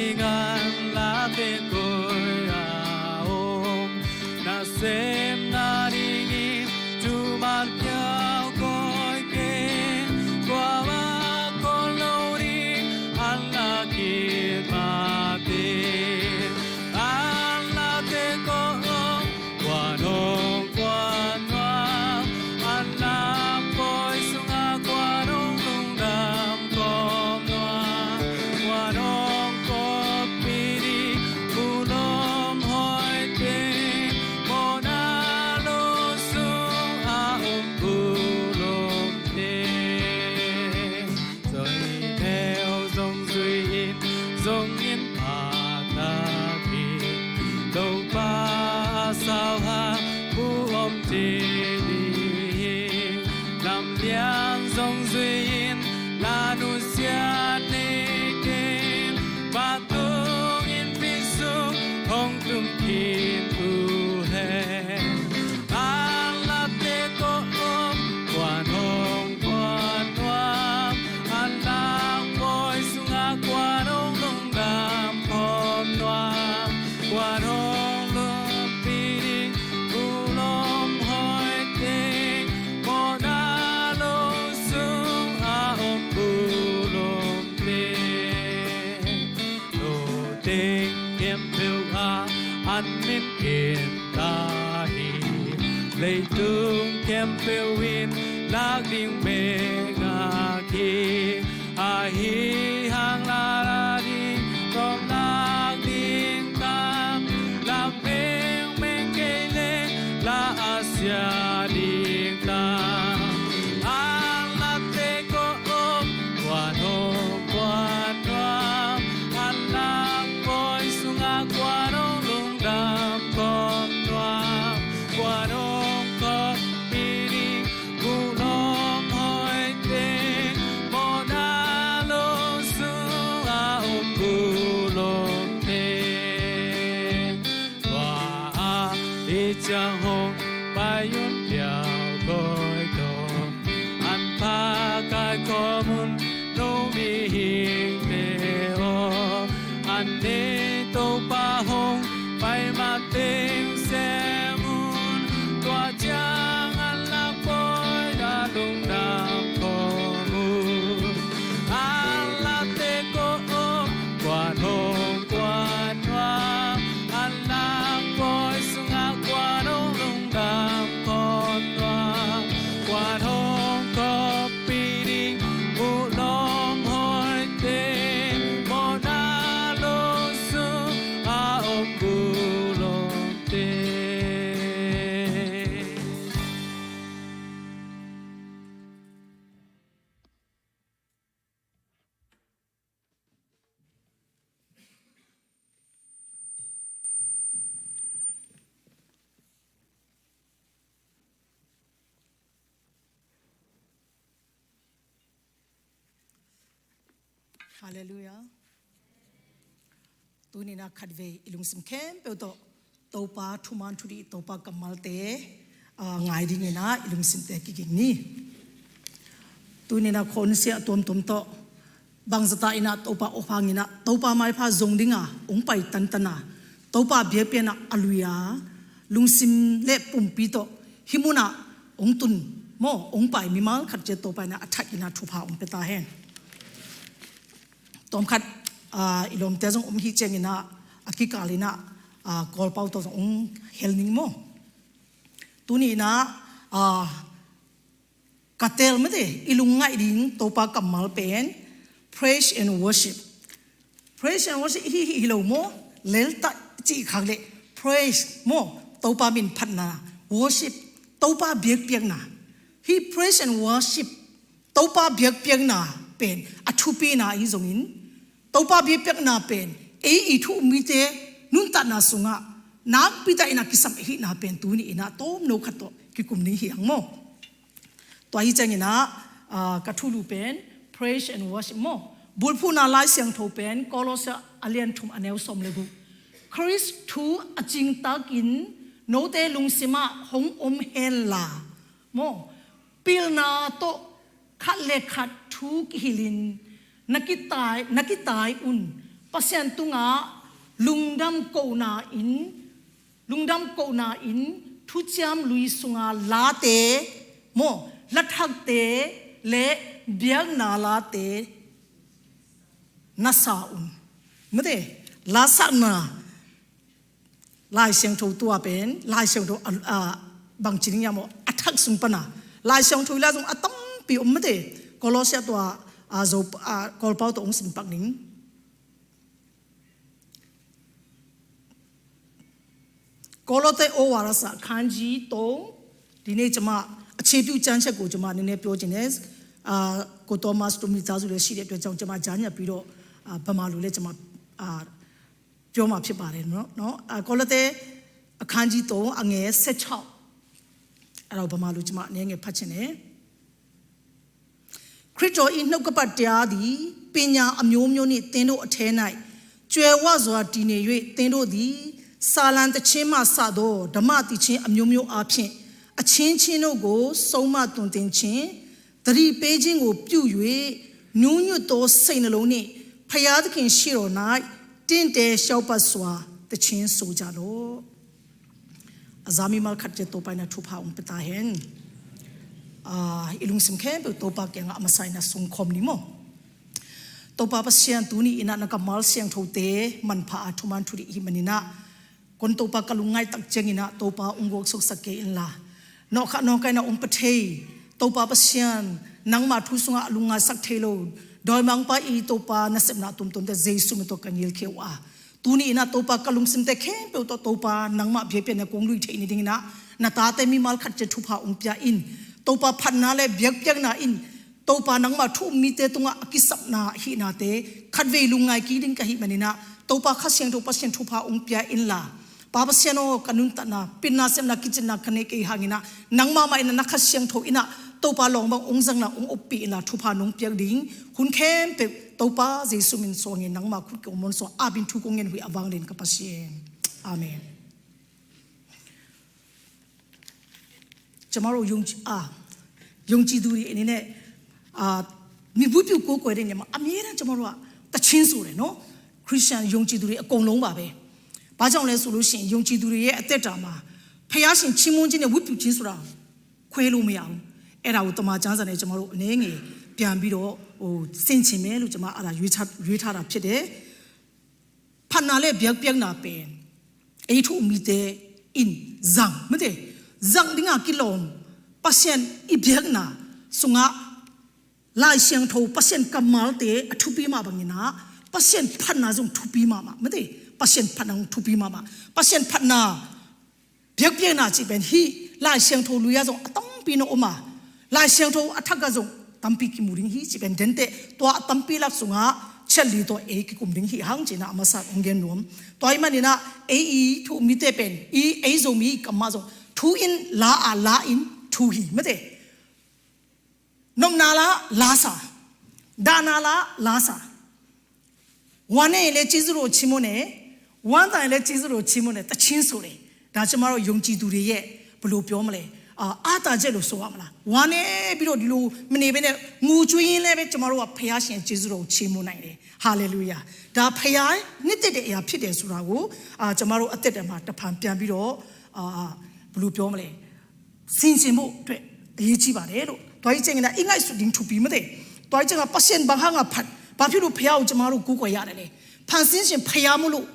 Ngan late koi a om, na sem nadingin thuman pial koi keng, kuamah kong lo ding an lak in mate. An late kong om, kua nong kuan nuam, an lak pawi sungah kua nong lungdam kawm nuam, kua nong kawppih ding, pulom hoih teng, mawhna lung sung a om pulom teng. Zoi neu zong zui in, zong in pha tak in, Topa a sauhang mu om ci ding hi. Lam lian zong zui in, na nusiat ni ken, vantung Innpi sung hong tung khin uh hen. An late kong om, kua nong kuan nuam, an lak pawi sungah kua nong lungdam kawm nuam, kua nong lungpih ding, pulom hoih teng, mawhna lung sung a om pulom teng. Lo teng khempeuh ah an min ken ta hi. Leitung khempeuh in lak ding bek ngak hi. Ahi hang la ding, tawm lak ding tam, lam mengmeng kei leh la a sia ding tam. An late kong om, kua nong kuan nuam, an lak pawi sungah kua nong lungdam kawm nuam, kua nong kawppih ding, pulom hoih teng, mawhna lung sung a om pulom teng. Tua a i ciang hong pai un pial koi tawh, an pha kaikhawm un no mihingte aw. An nei Topa hong pai mateng sem un, tua ciang an lak pawi a lungdam kawm un. An late kong om, kua nong kuan nuam, an lak pawi sungah kua nong lungdam kawm nuam, kua nong kawppih ding, pulom hoih teng, mawhna lung sung a om pulom teng. Halleluiah. Tuni-in ah khatvei i lungsim khempeuh tawh Topa thuman thudih, Topa kammalte, ah, ngai dingin ah i lungsimte kiging ni. Tuni-in ah khawlsiah tuamtuam tawh bangzah ta in ah Topa awphang in ah Topa maipha zong ding a hong pai tantan a, Topa biakpiakna a lui a, lungsim le pumpi tawh hih munah hong tun maw, hong pai mimal khat ciat Topa in ah a thak in ah thupha hong pia ta hen. Tawmkhat, ah, i lawmte zong om hi ciangin ah, a kikal in ah, ah, Kawlpau tawh zong hong hel ning maw. Tuni-in ah, ah, ka teel mate, i lungngaih ding Topa kammal pen praise and worship. Praise and worship hi, hi, hi lo maw, leltak cih khak leh praise maw, Topa min phatna, worship, Topa biakpiakna. Hih praise and worship, Topa biakpiakna pen a thupina ahi zongin, Topa biakpiakna pen ei i thu-um mite nuntakna sungah nakpi takin a kisam ahihna pen tuni-in ah tawmno khat tawh kikum ding hi hang maw. Tua hi ciangin ah, ah, ka thulu pen praise and worship maw. Bulphuhna Lai Siangtho pen Kolose a lian thum a neu sawm le guk. Khrist thu a cingtakin note lungsimah hong om henla maw, pilna tawh khat le khat thu kihilhin na kitai, na kitai un. Pasian tungah lungdam kohna in, lungdam kohna in thuciam lui sunga late maw, lathakte le biakna late na sa un. Mate, lasakna Lai Siangtho tua pen, Lai Siangtho a, a, bangci ding hiam aw, a thak sung pana Lai Siangtho i la zong a tampi om mate. Kolosia tua, a, Zo, a, Kawlpau tawh hong simpak ning. Kolote o warasa khanji to, ဒီနေ့ ကျွန်မ အခြေပြု ကျမ်းချက်ကို ကျွန်မ နည်းနည်း ပြောချင်တယ်။ အာ၊ ကိုသောမတ်တို့ မိသားစုလည်း ရှိတဲ့အတွက်ကြောင့် ကျွန်မ ကြားညပ်ပြီးတော့၊ အာ၊ ဗမာလိုလည်း ကျွန်မ အာ၊ ပြောမှာ ဖြစ်ပါတယ်နော်။ နော်။ အာ၊ ကောလသဲ အခန်းကြီးသုံး အငယ် ဆယ့်ခြောက်၊ အဲ့ဒါကို ဗမာလို ကျွန်မ အနည်းငယ် ဖတ်ချင်တယ်။ ခရစ်တော်၏ နှုတ်ကပတ်တရားသည် ပညာအမျိုးမျိုးနှင့် သင်တို့အထဲ၌ ကြွယ်ဝစွာ တည်နေ၍ သင်တို့သည် ဆာလံသီချင်းမှစသော ဓမ္မသီချင်းအမျိုးမျိုးအားဖြင့် အချင်းချင်းတို့ကို ဆုံးမသွန်သင်ခြင်း၊ သတိပေးခြင်းကို ပြု၍ နူးညွတ်သော စိတ်နှလုံးနှင့် ဘုရားသခင်ရှေ့တော်၌ တင့်တယ်လျောက်ပတ်စွာ သီချင်းဆိုကြလော့။ A za mimal khat ciat Topa in a thupha hong pia ta hen. Ah, i lungsim khempeuh Topa kiangah a masa in a sungkhawm ni maw. Topa Pasian, tuni in a na kammal siangthote manpha a thuman thudih i hih manin a, kong Topa ka lungngaih tak ciangin a Topa hong guaksuksak kei inla, nawhkhat nawhkhat in a hong pia thei Topa Pasian, nangma thu sungah a lungngaihsak thei lo dawimangpa i Topa nasepna tuamtuamte Jesu min tawh ka ngilkhia uh a, tuni in a Topa ka lungsimte khempeuh tawh Topa nangmah biakpiakna kong lui theih nadingin a, na tate mimal khat ciat thupha hong pia in. Topa phatna le biakpiakna in Topa nangmah thu um mite tungah a kisapna hihnate khatvei lungngai kik ding ka hih manin a, Topa Kha Siangtho Pasian thupha hong pia inla, Pa Pasian aw, ka nuntakna, pinna, sepna, kicinna ka neih kei hangin a, nangmah mah in a na Kha Siangtho in a Topa lawng bang hong zangna hong oppih inla, thupha nong piak ding hun khempeuh Topa Jesu min suangin nangma khut kong muan suang, a bin thu kong ngen uh hi a vanglian ka Pasian. Amen. ကျွန်တော်တို့ယုံကြည်၊ အာ၊ ယုံကြည်သူတွေအနေနဲ့၊ အာ၊ မြည်ဝတ်ပြုကိုးကွယ်တဲ့နေရာမှာ အမြဲတမ်း ကျွန်တော်တို့က သီချင်းဆိုတယ်နော်။ ခရစ်ယာန်ယုံကြည်သူတွေ အကုန်လုံးပါပဲ။ ဘာကြောင့်လဲဆိုလို့ရှိရင် ယုံကြည်သူတွေရဲ့ အသက်တာမှာ ဖခင်ရှင်ချီးမွမ်းခြင်းနဲ့ ဝတ်ပြုခြင်းဆိုတာ ခွဲလို့မရဘူး။ အဲ့ဒါကို သမ္မာကျမ်းစာနဲ့ ကျွန်တော်တို့ အနည်းငယ် ပြန်ပြီးတော့၊ ဟို၊ ဆင်ခြင်မယ်လို့ ကျွန်မ အဲ့ဒါ ရွေးချ၊ ရွေးထားတာ ဖြစ်တယ်။ Phatna le biakpiakna pen ei thu um mite in zang, mate, zang dinga kilawm, Pasian i biakna sungah Lai Siangtho, Pasian kammalte a thupi mah bangin a, Pasian phatna zong thupi mahmah, mate, Pasian phatna zong thupi mahmah. Pasian phatna biakpiakna cih pen hih Lai Siangtho lui ah zong a tampi na om a, Lai Siangtho a thak ah zong tampi kimu ding hi cih pen denteh, tua a tampi lak sungah ciat li tawh ei kikum ding hi hang ci-in a masa hong gen nuam. Tua ahih manin a, ei i thu um mite pen, i ei Zomi kammal zong thu in la a, la in thu hi, mate. Nopna la, la sa. Dahna la, la sa. ဝမ်းနည်းရင်လည်း ကျေးဇူးတော်ချီးမွမ်းတယ်။ ဝမ်းသာရင်လည်း ကျေးဇူးတော်ချီးမွမ်းတယ်။ သီချင်းဆိုတယ်။ ဒါ ကျွန်မတို့ ယုံကြည်သူတွေရဲ့ ဘယ်လိုပြောမလဲ။ အာ၊ အားသာချက်လို့ ဆိုရမလား။ ဝမ်းနည်းပြီးတော့ ဒီလိုမနေဘဲနဲ့ ငိုကြွေးရင်းလည်းပဲ ကျွန်မတို့က ဘုရားရှင်ရဲ့ ကျေးဇူးတော်ကို ချီးမွမ်းနိုင်တယ်။ ဟာလေလုယာ။ ဒါ ဘုရားနှစ်သက်တဲ့အရာ ဖြစ်တယ်ဆိုတာကို၊ အာ၊ ကျွန်မတို့ အသက်တာမှာ တစ်ဖန်ပြန်ပြီးတော့၊ အာ၊ ဘယ်လိုပြောမလဲ။ ဆင်ခြင်ဖို့အတွက် အရေးကြီးပါတယ်လို့။ သွားကြည့်ချင်တာ အင်္ဂလိပ်ဆို ဒင်းထူပီမတဲ့။ သွားကြည့်ချင်တာ ပတ်စံပါဟငါဖတ်။ ဘာဖြစ်လို့ ဘုရားကို ကျွန်မတို့ ကိုးကွယ်ရတယ်လဲ။ ဖန်ဆင်းရှင် ဘုရားမို့လို့၊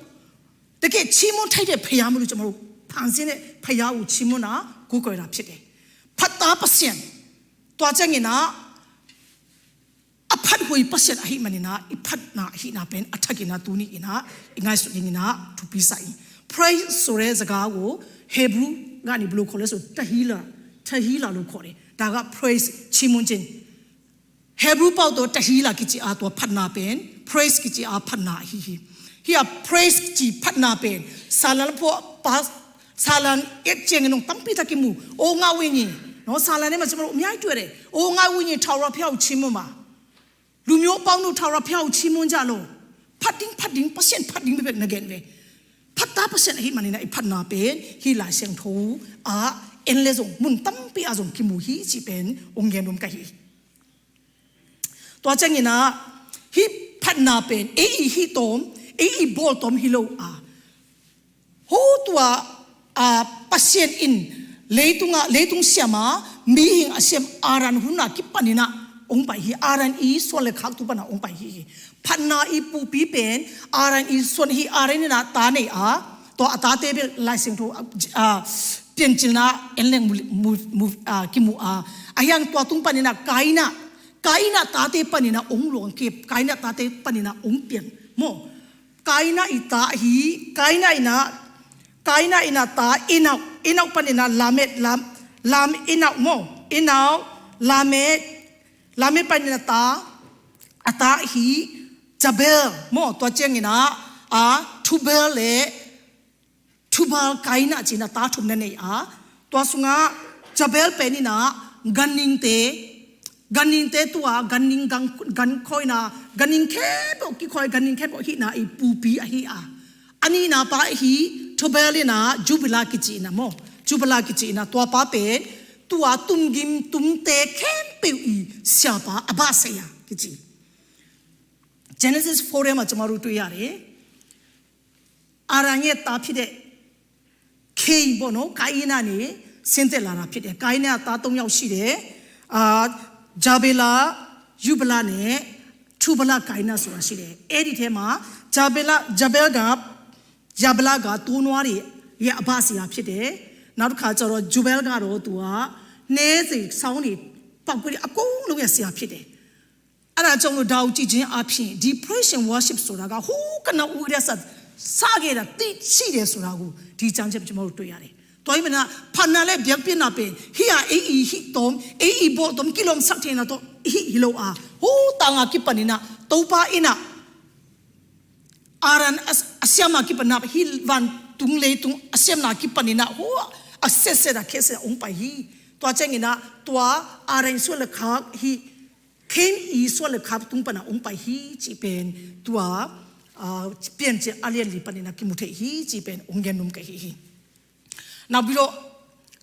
တကယ်ချီးမွမ်းထိုက်တဲ့ ဘုရားမို့လို့ ကျွန်မတို့ ဖန်ဆင်းတဲ့ ဘုရားကို ချီးမွမ်းတာ၊ ကိုးကွယ်တာ ဖြစ်တယ်။ ဖတ်တာ ပတ်စံ၊ သွားကြည့်ချင်တာ အဖတ်ဝေ ပတ်စံ အဟိမနင်နာ အဖတ်နာ အဟိနာပင် အထက်ကိနာ တူနီကိနာ အင်္ဂလိပ်ဆို ကိနာ ထူပီစာ ing. Praise ဆိုတဲ့ စကားကို Hebrew ကနေ ဘယ်လိုခေါ်လဲဆို တဟီလာ၊ တဟီလာလို့ ခေါ်တယ်။ ဒါက praise ချီးမွမ်းခြင်း။ Hebrew ပေါက်တော့ တဟီလာ ကကြည်အား သွားဖတ်နာပင် praise ကကြည်အား ဖတ်နာ အဟိဟိ။ ဟိယ praise ကကြည် ဖတ်နာပင် ဆာလံ လဖို့ ပါ ဆာလံ အက်ကျင်းကနုံ တမ်ပီတကိမူ အိုငါဝိညာဉ်နော်။ ဆာလံထဲမှာ ကျွန်တော်တို့ အများကြီး တွေ့တယ်။ အိုငါဝိညာဉ် ထာဝရဘုရားကို ချီးမွမ်းပါ။ လူမျိုးအပေါင်းတို့ ထာဝရဘုရားကို ချီးမွမ်းကြလော့။ ဖတ်တင်း ဖတ်တင်း ပတ်စံ ဖတ်တင်း ပဲပဲ နဂဲ့ပဲ ဖတ်တာ ပတ်စံ အဟိမနင်နာ အဖတ်နာပင် ဟိလာ ရှန်ထို အာ အင်လဲဇုံ မုန် တမ်ပီ အဇုံ ကိမူ ဟိ စံပင် အိုငဲနုံ ကဟိ။ သွားကြည့်ချင်တာ ဟိဖတ်နာပင် အဟိတမ် Ei i bawltawm hi lo a, ho tua, a, Pasian in leitungah, leitung siama mihing a siam Adam hunah kipaninah hong pai hi. Adam i suan le khak tung panah hong pai hi. Phatna i pupi pen Adam i suan hi. Adam inah ta nei a, tua a tate bel Lai Siangtho, a, a, Piancilna en leng mu, mu, mu, a, kimu a, ahiang tua tung paninah Kaina, Kaina tate paninah hong luang kip, Kaina tate paninah hong pian maw. Kaina i ta hi. Kaina inah, Kaina inah ta Enok, Enok paninah Lamet, Lam, Lam Enok maw, Enok, Lamet, Lamet paninah ta, a ta hi Jabel maw. Tua cianginah a Tubal le Tubal Kaina cinah ta thum na nei a, tua sungah Jabel peninah ganningte, ganningte tua ganning gan, gan khawina, ganning khempeuh kikhawih, ganning khempeuh hihna i pupi ahi a. A nihna pa hi Tubal inah Jubila kici inah maw, Jubila kici inah tua pa pen tua tumgim tumte khempeuh i siapa a bahsaih a kici. Genesis four-ih mah camaru tuih a re. Adam i ta phit e. Kain bawh no, Kaina ni sente lara phit e. Kaina ta tong yau shi de. A, Jabela, Yubela ne Tubala Kaina sura shi de. Edi tema Jabela, Jabel ga, Jabela ga tunua ri ya abasi ya phit e. Nau kha charo Jubel ga ro tua ne zi sauni pakuri akong lu ya sia phit e. အဲ့ဒါကြောင့်လို့ ဒါကိုကြည့်ခြင်းအားဖြင့် depression worship ဆိုတာက ဟိုးကနဦးကတည်းက စခဲ့တာ သိရှိတယ်ဆိုတာကို ဒီကျမ်းချက်မှာ ကျွန်တော်တို့ တွေ့ရတယ်။ တော်ရင်မနာ ဖာနာလည်း ဗျက်ပြစ်နာပင် ဟိယာ အေးအီ ဟိတုံ အေးအီ ဘောတုံ ကီလိုမ် ဆက်ထင်နာတော့ ဟိ ဟိလိုအာ ဟိုး တန်ငါ ကိပနီနာ တုံးပါ အင်းနာ အာရန် အ အဆျမ်နာ ကိပနာ ဟိ ဝန် တုံ လေ တုံ အဆျမ်နာ ကိပနီနာ ဟိုး အဆက်ဆက်တာ ခဲဆက် အောင်ပိုင် ဟိ တွားချက်ငင်နာ တွား အာရန် ဆွဲလခါ ဟိ Kain i suan le khap tung pana ong pai hi ci pen tua, ah, Piancil a lian li panin a kimu thei hi ci pen ong gen num ka hi hi.နောက်ပြီးတော့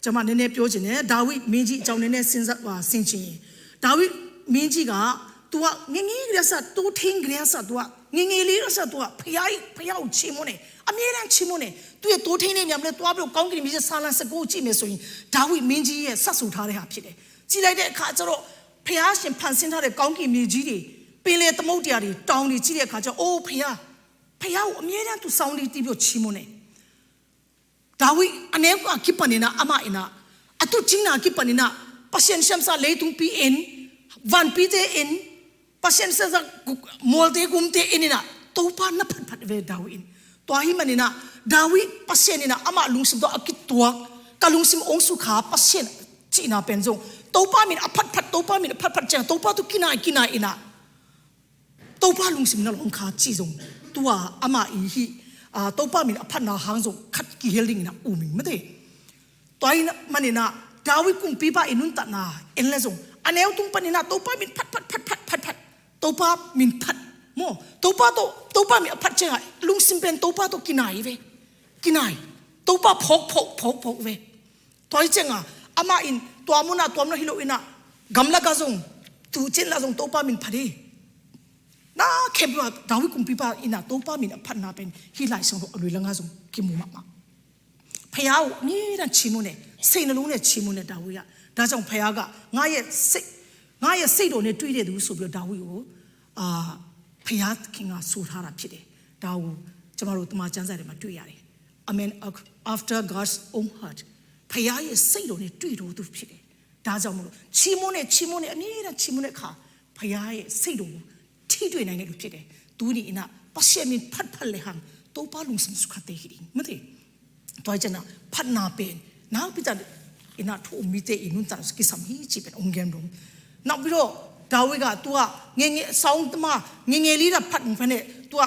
ကျွန်မနည်းနည်းပြောချင်တယ်။ ဒါဝိဒ်မင်းကြီးအကြောင်းနည်းနည်းစဉ်းစားပါ ဆင်ခြင်ရင် ဒါဝိဒ်မင်းကြီးက သူက ငယ်ငယ်ကတည်းကစ တိုးထိန်းကတည်းကစ သူက ငယ်ငယ်လေးကစ သူက ဘုရားကြီး ဘုရားကိုချီးမွမ်းတယ်။ အမြဲတမ်းချီးမွမ်းတယ်။ သူ့ရဲ့တိုးထိန်းတဲ့နေရာမှာလည်း သွားပြီးတော့ ကောင်းကင်မင်းကြီးဆာလံ ဆယ့်ကိုး ကြည့်မယ်ဆိုရင် ဒါဝိဒ်မင်းကြီးရဲ့ စပ်ဆိုထားတဲ့ဟာဖြစ်တယ်။ ကြည့်လိုက်တဲ့အခါကျတော့ ဘုရားရှင်ဖန်ဆင်းထားတဲ့ ကောင်းကင်မြေကြီးတွေ၊ ပင်လယ်သမုဒ္ဒရာတွေ၊ တောင်တွေကြည့်တဲ့အခါကျတော့ အိုး ဘုရား၊ ဘုရားကို အမြဲတမ်း သူ စောင်းတီးတီးပြီးတော့ ချီးမွမ်းတယ်။ ဒါဝိဒ် အနည်းက အကီးပန်န့ၣ်နာ် အမအ့ၣ်နာ် အတူၢ်ကၠံနာ် အကီးပန်န့ၣ်နာ် ပှၤသ့ၣ်သ့ၣ် လေတုံပီးအ့ၣ် ဝၢၼ်ပီးသ့အ့ၣ် ပှၤသ့ၣ်သ့ၣ် မိၢ်သ့ၣ် ကုမ်သ့အ့ၣ်န့ၣ်နာ် တိူဝ်းပၢ် နဖတ်ဖတ် ဝဲ ဒါဝိဒ်အ့ၣ် တွာ်ဟံးမၢ်န့ၣ်နာ် ဒါဝိဒ် ပှၤသ့ၣ်သ့ၣ်န့ၣ်နာ် အမလူင်စိမ်ဒီး အကီးတွာ် ကလူင်စိမ်အိၣ်ဆူၣ်ခါ ပှၤသ့ၣ်သ့ၣ် စံးနာ် ပၼ်စုံ တိူဝ်းပၢ်မ့ၢ်အဖတ်ဖတ် တိူဝ်းပၢ်မ့ၢ်အဖတ်ဖတ် ကဲ တိူဝ်းပၢ် သူ ကီးနာ် ကီးနာ်အ့ၣ်နာ် တိူဝ်းပၢ်လူင်စိမ်နလီၤခါစံးစုံ တွာ် အမအ့ၣ်ဟံး တိူဝ်းပၢ်မ့ၢ်အဖတ်နာ်ဟါစုံ ခတ်ကီးဟဲလံနာ် အူမံၤ မ့ၢ်သ့ၣ် တွာ်ဟံးမၢ်န့ၣ်နာ် ဒါဝိဒ် ကုမ်ပံပၢ်အ့ၣ် နုၢ်တၢ်နာ် အ့ၣ်လဲၣ်စုံ အနဲအိၣ်တုံပၢ်န့ၣ်နာ် တိူဝ်းပၢ်မ့ၢ်ဖတ်ဖတ် ဖတ်ဖတ် ဖတ်ဖတ် တိူဝ်းပၢ်မ့ၢ်ဖတ် မိၢ် တိူဝ်းပၢ်တိူဝ်း တိူဝ်းပၢ်မ့ၢ်အဖတ်ကဲ လူင်စိမ်ပၼ် တိူဝ်းပၢ်တိူဝ်း ကီးနာ်အ့ၣ်ဝဲ ကီးနာ်အ့ၣ် တိူဝ်းပၢ် ဖီၣ်ဖီၣ် ဖီၣ်ဖီၣ်ဝဲ တွာ်ဟံးကဲ အမအ့ၣ် တွာ်မုၢ်နၤ တွာ်မုၢ်နၤဟံးလိာ်အ့ၣ်နာ် ဂၤလၢကၤစုံ သူၣ်ကၠ့ၣ်လၢစုံ တိူဝ်းပၢ်မ့ၢ်ဖတ်ဒံး နာ်ခဲဘျီ ဒါဝိဒ် ကုမ်ပံပၢ်အ့ၣ်နာ် တိူဝ်းပၢ်မ့ၢ်အဖတ်နာ်ပၼ် ဟံးလၢစုံဒီး အလွဲၢ်လၢငါစုံ ကီးမူမးမး ဘုရားကို အမြဲတမ်းချီးမွမ်းတယ်။ စိတ်နှလုံးနဲ့ချီးမွမ်းတယ် ဒါဝိဒ်က။ ဒါကြောင့် ဘုရားက ငါ့ရဲ့စိတ်၊ ငါ့ရဲ့စိတ်တော်နဲ့တွေ့တဲ့သူဆိုပြီးတော့ ဒါဝိဒ်ကို အာ၊ ဘုရားသခင်က ဆိုထားတာဖြစ်တယ်။ ဒါကို ကျွန်တော်တို့ တမန်ကျမ်းစာထဲမှာ တွေ့ရတယ်။ A man after God's own heart. ဘုရားရဲ့စိတ်တော်နဲ့တွေ့တော်သူဖြစ်တယ်။ ဒါကြောင့်မို့လို့ ချီးမွမ်းတယ်၊ ချီးမွမ်းတယ်၊ အမြဲတမ်းချီးမွမ်းတဲ့အခါ ဘုရားရဲ့စိတ်တော်ကို ထိတွေ့နိုင်တဲ့လူဖြစ်တယ်။ သူသည်အန ပှၤသ့ၣ်သ့ၣ် ဖတ်ဖတ်လဲၣ်ဟန် တိူဝ်းပၢ်လူင်စိမ်ဆူၣ်ခါသ့ဟံးဒံး မ့ၢ်သ့ၣ် တွာ်ဟံးကဲ ဖတ်နာ်ပၼ် နာ်ပတၢ်အ့ၣ်နာ် ထိၣ်မံသ့ၣ်အ့ၣ် နုၢ်တၢ်က့ၤဆမ်ဟံး စံးပၼ် အောင်ဂဲမ်ဒိုမ်။ နောက်ပြီးတော့ ဒါဝိဒ်က သူက ငယ်ငယ် စောင်းသမား ငယ်ငယ်လေးက ဖတ်ဖတ်နဲ့ သူက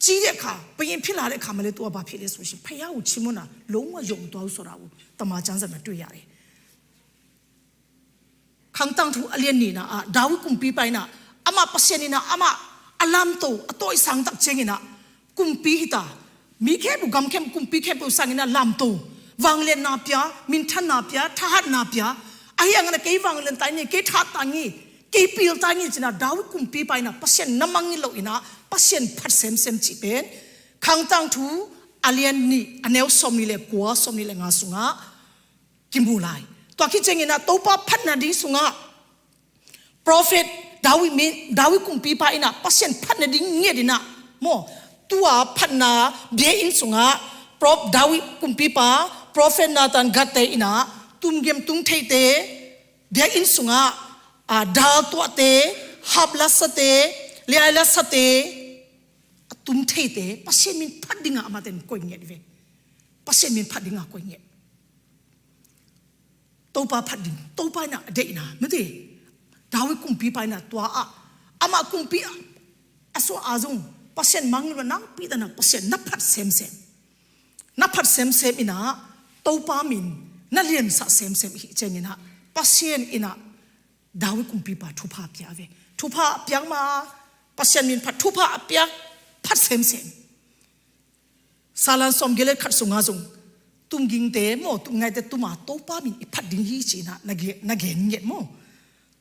ကြီးတဲ့အခါ ဘုရင်ဖြစ်လာတဲ့အခါမှာလည်း သူက ဘာဖြစ်လဲဆိုရှင် ဘုရားကိုချီးမွမ်းတာ လုံးဝယုံသွားဘူးဆိုတာကို တမန်ကျမ်းစာမှာ တွေ့ရတယ်။ ခန်းတောင်ထူအလျက်နေနာ် ဒါဝိဒ် ကုမ်ပံပၢ်အ့ၣ်နာ် အမ ပှၤသ့ၣ်သ့ၣ်န့ၣ်နာ် အမ အလံတိၢ် အတိၢ်အဆၢင်တၢ်ကဲန့ၣ်နာ် ကုမ်ပံဟံးတၢ် မီးခဲပူၤ ဂီၢ်မုၢ်ခဲပူၤ ကုမ်ပံခဲပူၤ စံးန့ၣ်နာ် လံတိၢ် ဝံလ့ၣ်နာ်ပျၢ မီးထၢၣ်နာ်ပျၢ ထၢၣ်ဟၣ်နာ်ပျၢ အဟံၣ်အငါနာ် ကဲဝံလ့ၣ်တၢ်န့ၣ် ကဲထၢၣ်တၢ်န့ၣ် ကဲပျီတၢ်န့ၣ် စံးနာ် ဒါဝိဒ် ကုမ်ပံပၢ်အ့ၣ်နာ် ပှၤသ့ၣ်သ့ၣ် နမံၤလိာ်အ့ၣ်နာ် Pasian phat semsem cih pen Khangtangthu a lian nih, a neu sawmnih le kua, sawmnih le nga sungah kimu lai. Tua khit ciangin ah Topa phat nading sungah prophet David mi, David kumpipa in ah Pasian phat nading ngiat in ah maw, tua phatna biakinn sungah prophet David kumpipa, prophet Nathan Gath-te in ah tumgiam tung theite, biakinn sungah, a, dal tuahte, harp la sate, liai la sate, a tum theite Pasian min phat dingah amaute in koih ngiat ve. Pasian min phat dingah koih ngiat. Topa phat ding, Topa in ah a deihna, mate. David kumpipa in ah tua ah, amah kumpi ah, a suah ah zong Pasian mangngilh uh a, nakpi takin ah Pasian na phat semsem. Na phat semsem in ah, Topa min na liansah semsem i hih ciangin ah, Pasian in ah David kumpipa thupha pia ve. Thupha a piak ma, Pasian min phat thupha a piak, phat semsem. Salan sawmgiat le khat sungah zong, tumgingte maw, tumngaite tuma Topa min i phat ding hi ci-in ah na gen, na gen ngiat maw.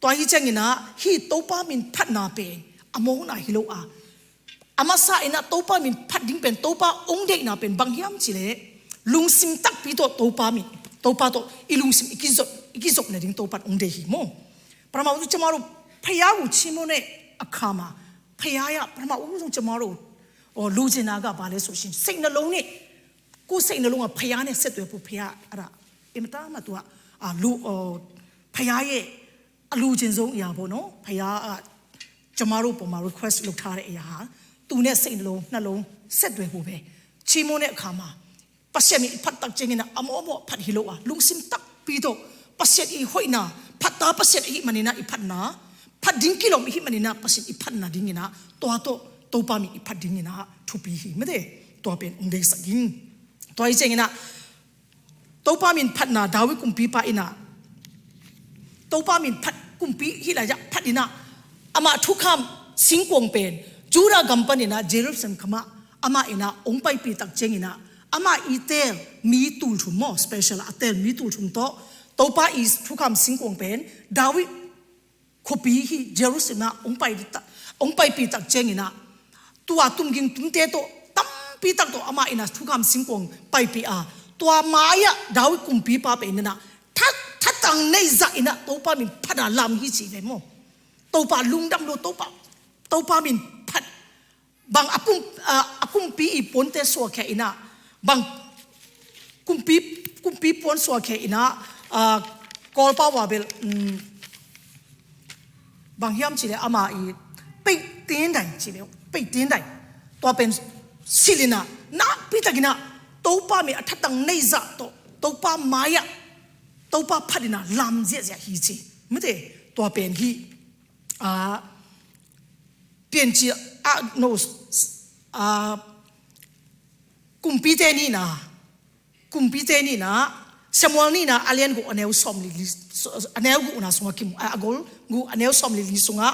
Tua hi ciangin ah, hih Topa min phatna pen a mawkna hi lo a, a masa in ah Topa min phat ding pen, Topa hong deihna pen bang hiam cih leh, lungsim takpi tawh Topa min, Topa tawh i lungsim i kizop, i kizop nading Topa in hong deih hi maw. ပထမဦးဆုံး ကျွန်တော်တို့ ဘုရားကို ချီးမွမ်းတဲ့အခါမှာ ဘုရားက ပထမဦးဆုံး ကျွန်တော်တို့ ဟို လိုချင်တာက ဘာလဲဆိုရှင် စိတ်နှလုံးနဲ့ ကိုယ့်စိတ်နှလုံးက ဘုရားနဲ့ ဆက်သွယ်ဖို့ ဘုရား အဲ့ဒါ အင်မတန်မှ သူက အာ လို ဟို ဘုရားရဲ့ အလိုချင်ဆုံးအရာပေါ့နော်။ ဘုရားက ကျွန်မတို့ပေါ်မှာ request လုပ်ထားတဲ့အရာဟာ သူနဲ့ စိတ်နှလုံး နှလုံး ဆက်သွယ်ဖို့ပဲ။ ချီးမွမ်းတဲ့အခါမှာ Pasian min i phat tak ciangin ah, a mawkmawk phat hi lo a, lungsim takpi tawh Pasian i hoihna, phat ta Pasian ahih manin ah i phatna, phat ding kilawm i hih manin ah Pasian i phatna dingin ah, tua tawh Topa min i phat dingin ah thupi hi, mate. Tua pen hong deihsak ing. Tua hi ciangin ah, Topa min phatna, David kumpipa in ah, Topa min phat, kumpi hih lai-ah phat in ah, amah thukham singkuang pen Judah gam panin ah Jerusalem khamah amah in ah hong paipih tak ciangin ah, amah i teel mi tul thum maw, special a teel mi tul thum tawh Topa i thukham singkuang pen David khuapi hih Jerusalem ah hong pai ta, hong paipih tak ciangin ah, tua tumging tungte tawh tampi tak tawh amah in ah thukham singkuang paipih a, tua mai-ah David kumpipa pen in ah that, thatang neih zah in ah Topa min phat a lam hi ci ve maw. Topa lungdam lo, Topa, Topa min phat. Bang a kum, a, a kumpi i puante suakkhia in ah, bang kumpi, kumpi puan suakkhia in ah, a, Kawlpau ah bel, um, bang hiam cih leh amah i peitin dai cih leh, peitin dai. Tua pen silh in ah, nakpi takin ah, Topa min a thatang neih zah tawh, Topa mai-ah, Topa phat in ah lam ziahziah hi ci. Mate, tua pen hi, a, Piancil, a, no, a, Kumpite nihna, Kumpite nihna, Samuel nihna a lian guk a neu sawm le li, a neu gukna sungah kimu, a, a gol guk a neu sawm le li sungah,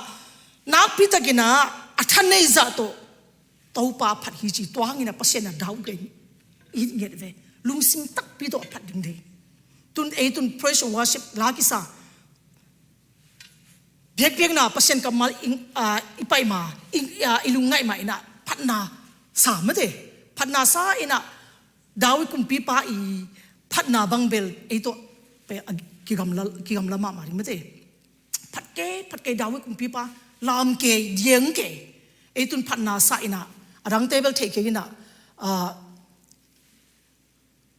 nakpi takin ah a tha neih zah tawh Topa phat hi ci, tua hangin ah Pasian a dau gen i nget ve. Lungsim takpi tawh a phat ding dei. Tun ei tun praise and worship la kisa biakpiakna Pasian kammal i, a, i pai ma, i, a, i lungngaih ma in ah phatna sa, mate. Phatna sa in ah David kumpipa i phatna bang bel ei tawh pen a kigamla, kigamla mahmah ding, mate. Phat kei, phat kei, David kumpipa lam kei, diang kei. Ei tun phatna sa in ah a dangte bel theih kei in ah, a,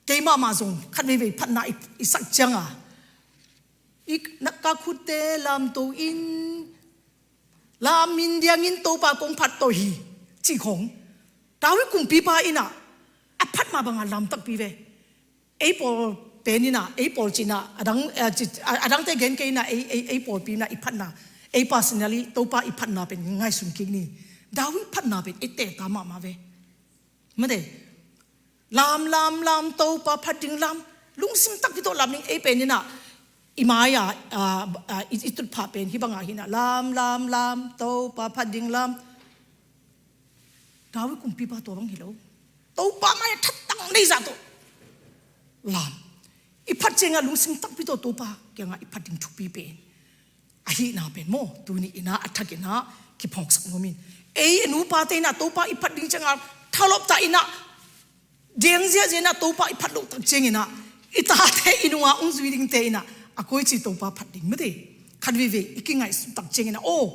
keimah mah zong khat veivei phatna i, i sak ciang a, i, na, ka khutte lamto in, lam min diangin Topa kong phat to hi, cih khong David kumpipa in ah a phat mah bang a lam takpi ve. Ei pawl pen in ah, ei pawl cih in ah, a dang, a, ci, a, a dangte gen kei in ah, ei, ei, ei pawlpi in ah i phatna, ei personally Topa i phatna pen ngaihsun kik ni. David phatna pen ei tehta mahmah ve. Mate, lam, lam, lam, Topa phat ding lam, lungsim takpi tawh lam ding. Ei pen in ah, i mai-ah, a, a, i, i tutphah pen hih bangah hi in ah, lam, lam, lam, Topa phat ding lam. David kumpipa tua bang hi lo. Topa mai-ah thatang neih zah tawh lam. I phat ciangah lungsim takpi tawh Topa kiangah i phat ding thupi pen ahihna pen maw, tuni in ah a thak in ah kiphawksak nuam in. Ei i nupate in ah Topa i phat ding ciangah thalawp ta in ah, deng ziahziah in ah Topa i phat loh tak ciangin ah, i tate i nungah hong zui dingte in ah a koici Topa phat ding mate. Khat veivei i kingaihsun tak ciangin ah, aw,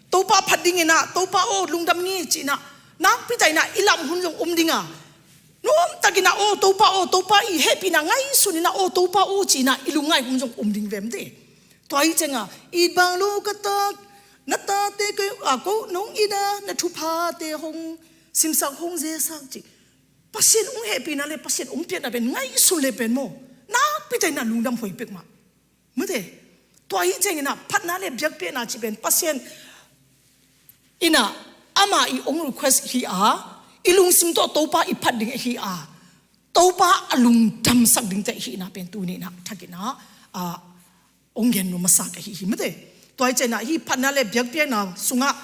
Topa phat dingin ah, Topa aw, lungdam ni ci-in ah, nakpi tak in ah i lam hun zong om ding a, nuamtakin ah, aw Topa aw, Topa i hehpihna ngaihsun in ah, aw Topa aw ci-in ah i lungngai hun zong om ding ve mate. Tua hi ciangah, it bang lo ka tak, na tate ko, a, ko nong it a, na thuphate hong simsak hong zesak ci. Pasian hong hehpihna le Pasian hong piakna pen ngaihsun le pen maw, nakpi tak in ah lungdam huai pek mah. Mate. Tua hi ciangin ah phatna le biakpiakna cih pen Pasian in ah amah i hong request hi a, i lungsim tawh Topa i phat ding hi a, Topa a lungdamsak dingte hihna pen tuni in ah thakin ah, a, hong gen nuam masa ka hi hi mate. Tua hi ciangin ah hih phatna le biakpiakna sungah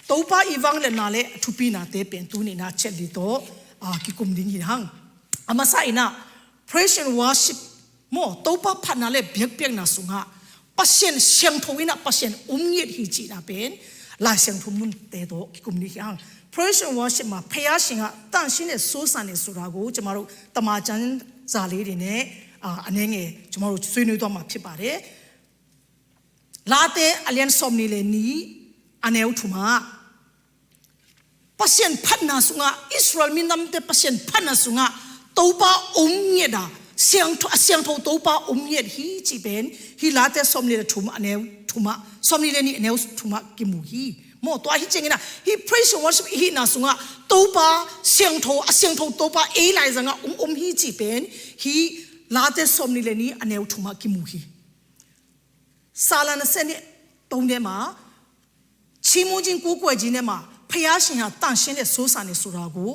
Topa i vangliatna le a thupinate pen tuni in ah ciat li tawh, a, kikum ding hi hang. A masa in ah praise and worship maw, Topa phatna le biakpiakna sungah Pasian siangtho in ah Pasian om ngiat hi cihna pen Lai Siangtho munte tawh kikum ding hi hang. Praise and worshipမှာ ဘုရားရှင်က သန့်ရှင်းတဲ့ စူးစံတဲ့ ဆိုတာကို ကျွန်တော်တို့ တမန်ကျမ်းစာလေးတွေနဲ့ အာ အနည်းငယ် ကျွန်တော်တို့ ဆွေးနွေးသွားမှာ ဖြစ်ပါတယ်။ လါသဲ အလျံ စောင့်နေလေနီ အနည်း ထူမ Pasian phatna sungah, Israel minamte Pasian phatna sungah Topa om ngiat a, siangtho, a siangtho Topa om ngiat hi cih pen hih Late sawmnih le thum a neu thum ah, sawmnih le nih a neu thum ah kimu hi. Maw, tua hi ciangin ah hih praise and worship i hihna sungah Topa siangtho, a siangtho Topa ei laizangah om om hi cih pen hih Late sawmnih le nih a neu thum ah kimu hi. ဆာလံ နှစ်ဆယ့်နှစ် သုံးထဲမှာ ချီးမွမ်းခြင်းကိုးကွယ်ခြင်းထဲမှာ ဘုရားရှင်ဟာ သန့်ရှင်းတဲ့ စူးစံတယ်ဆိုတာကို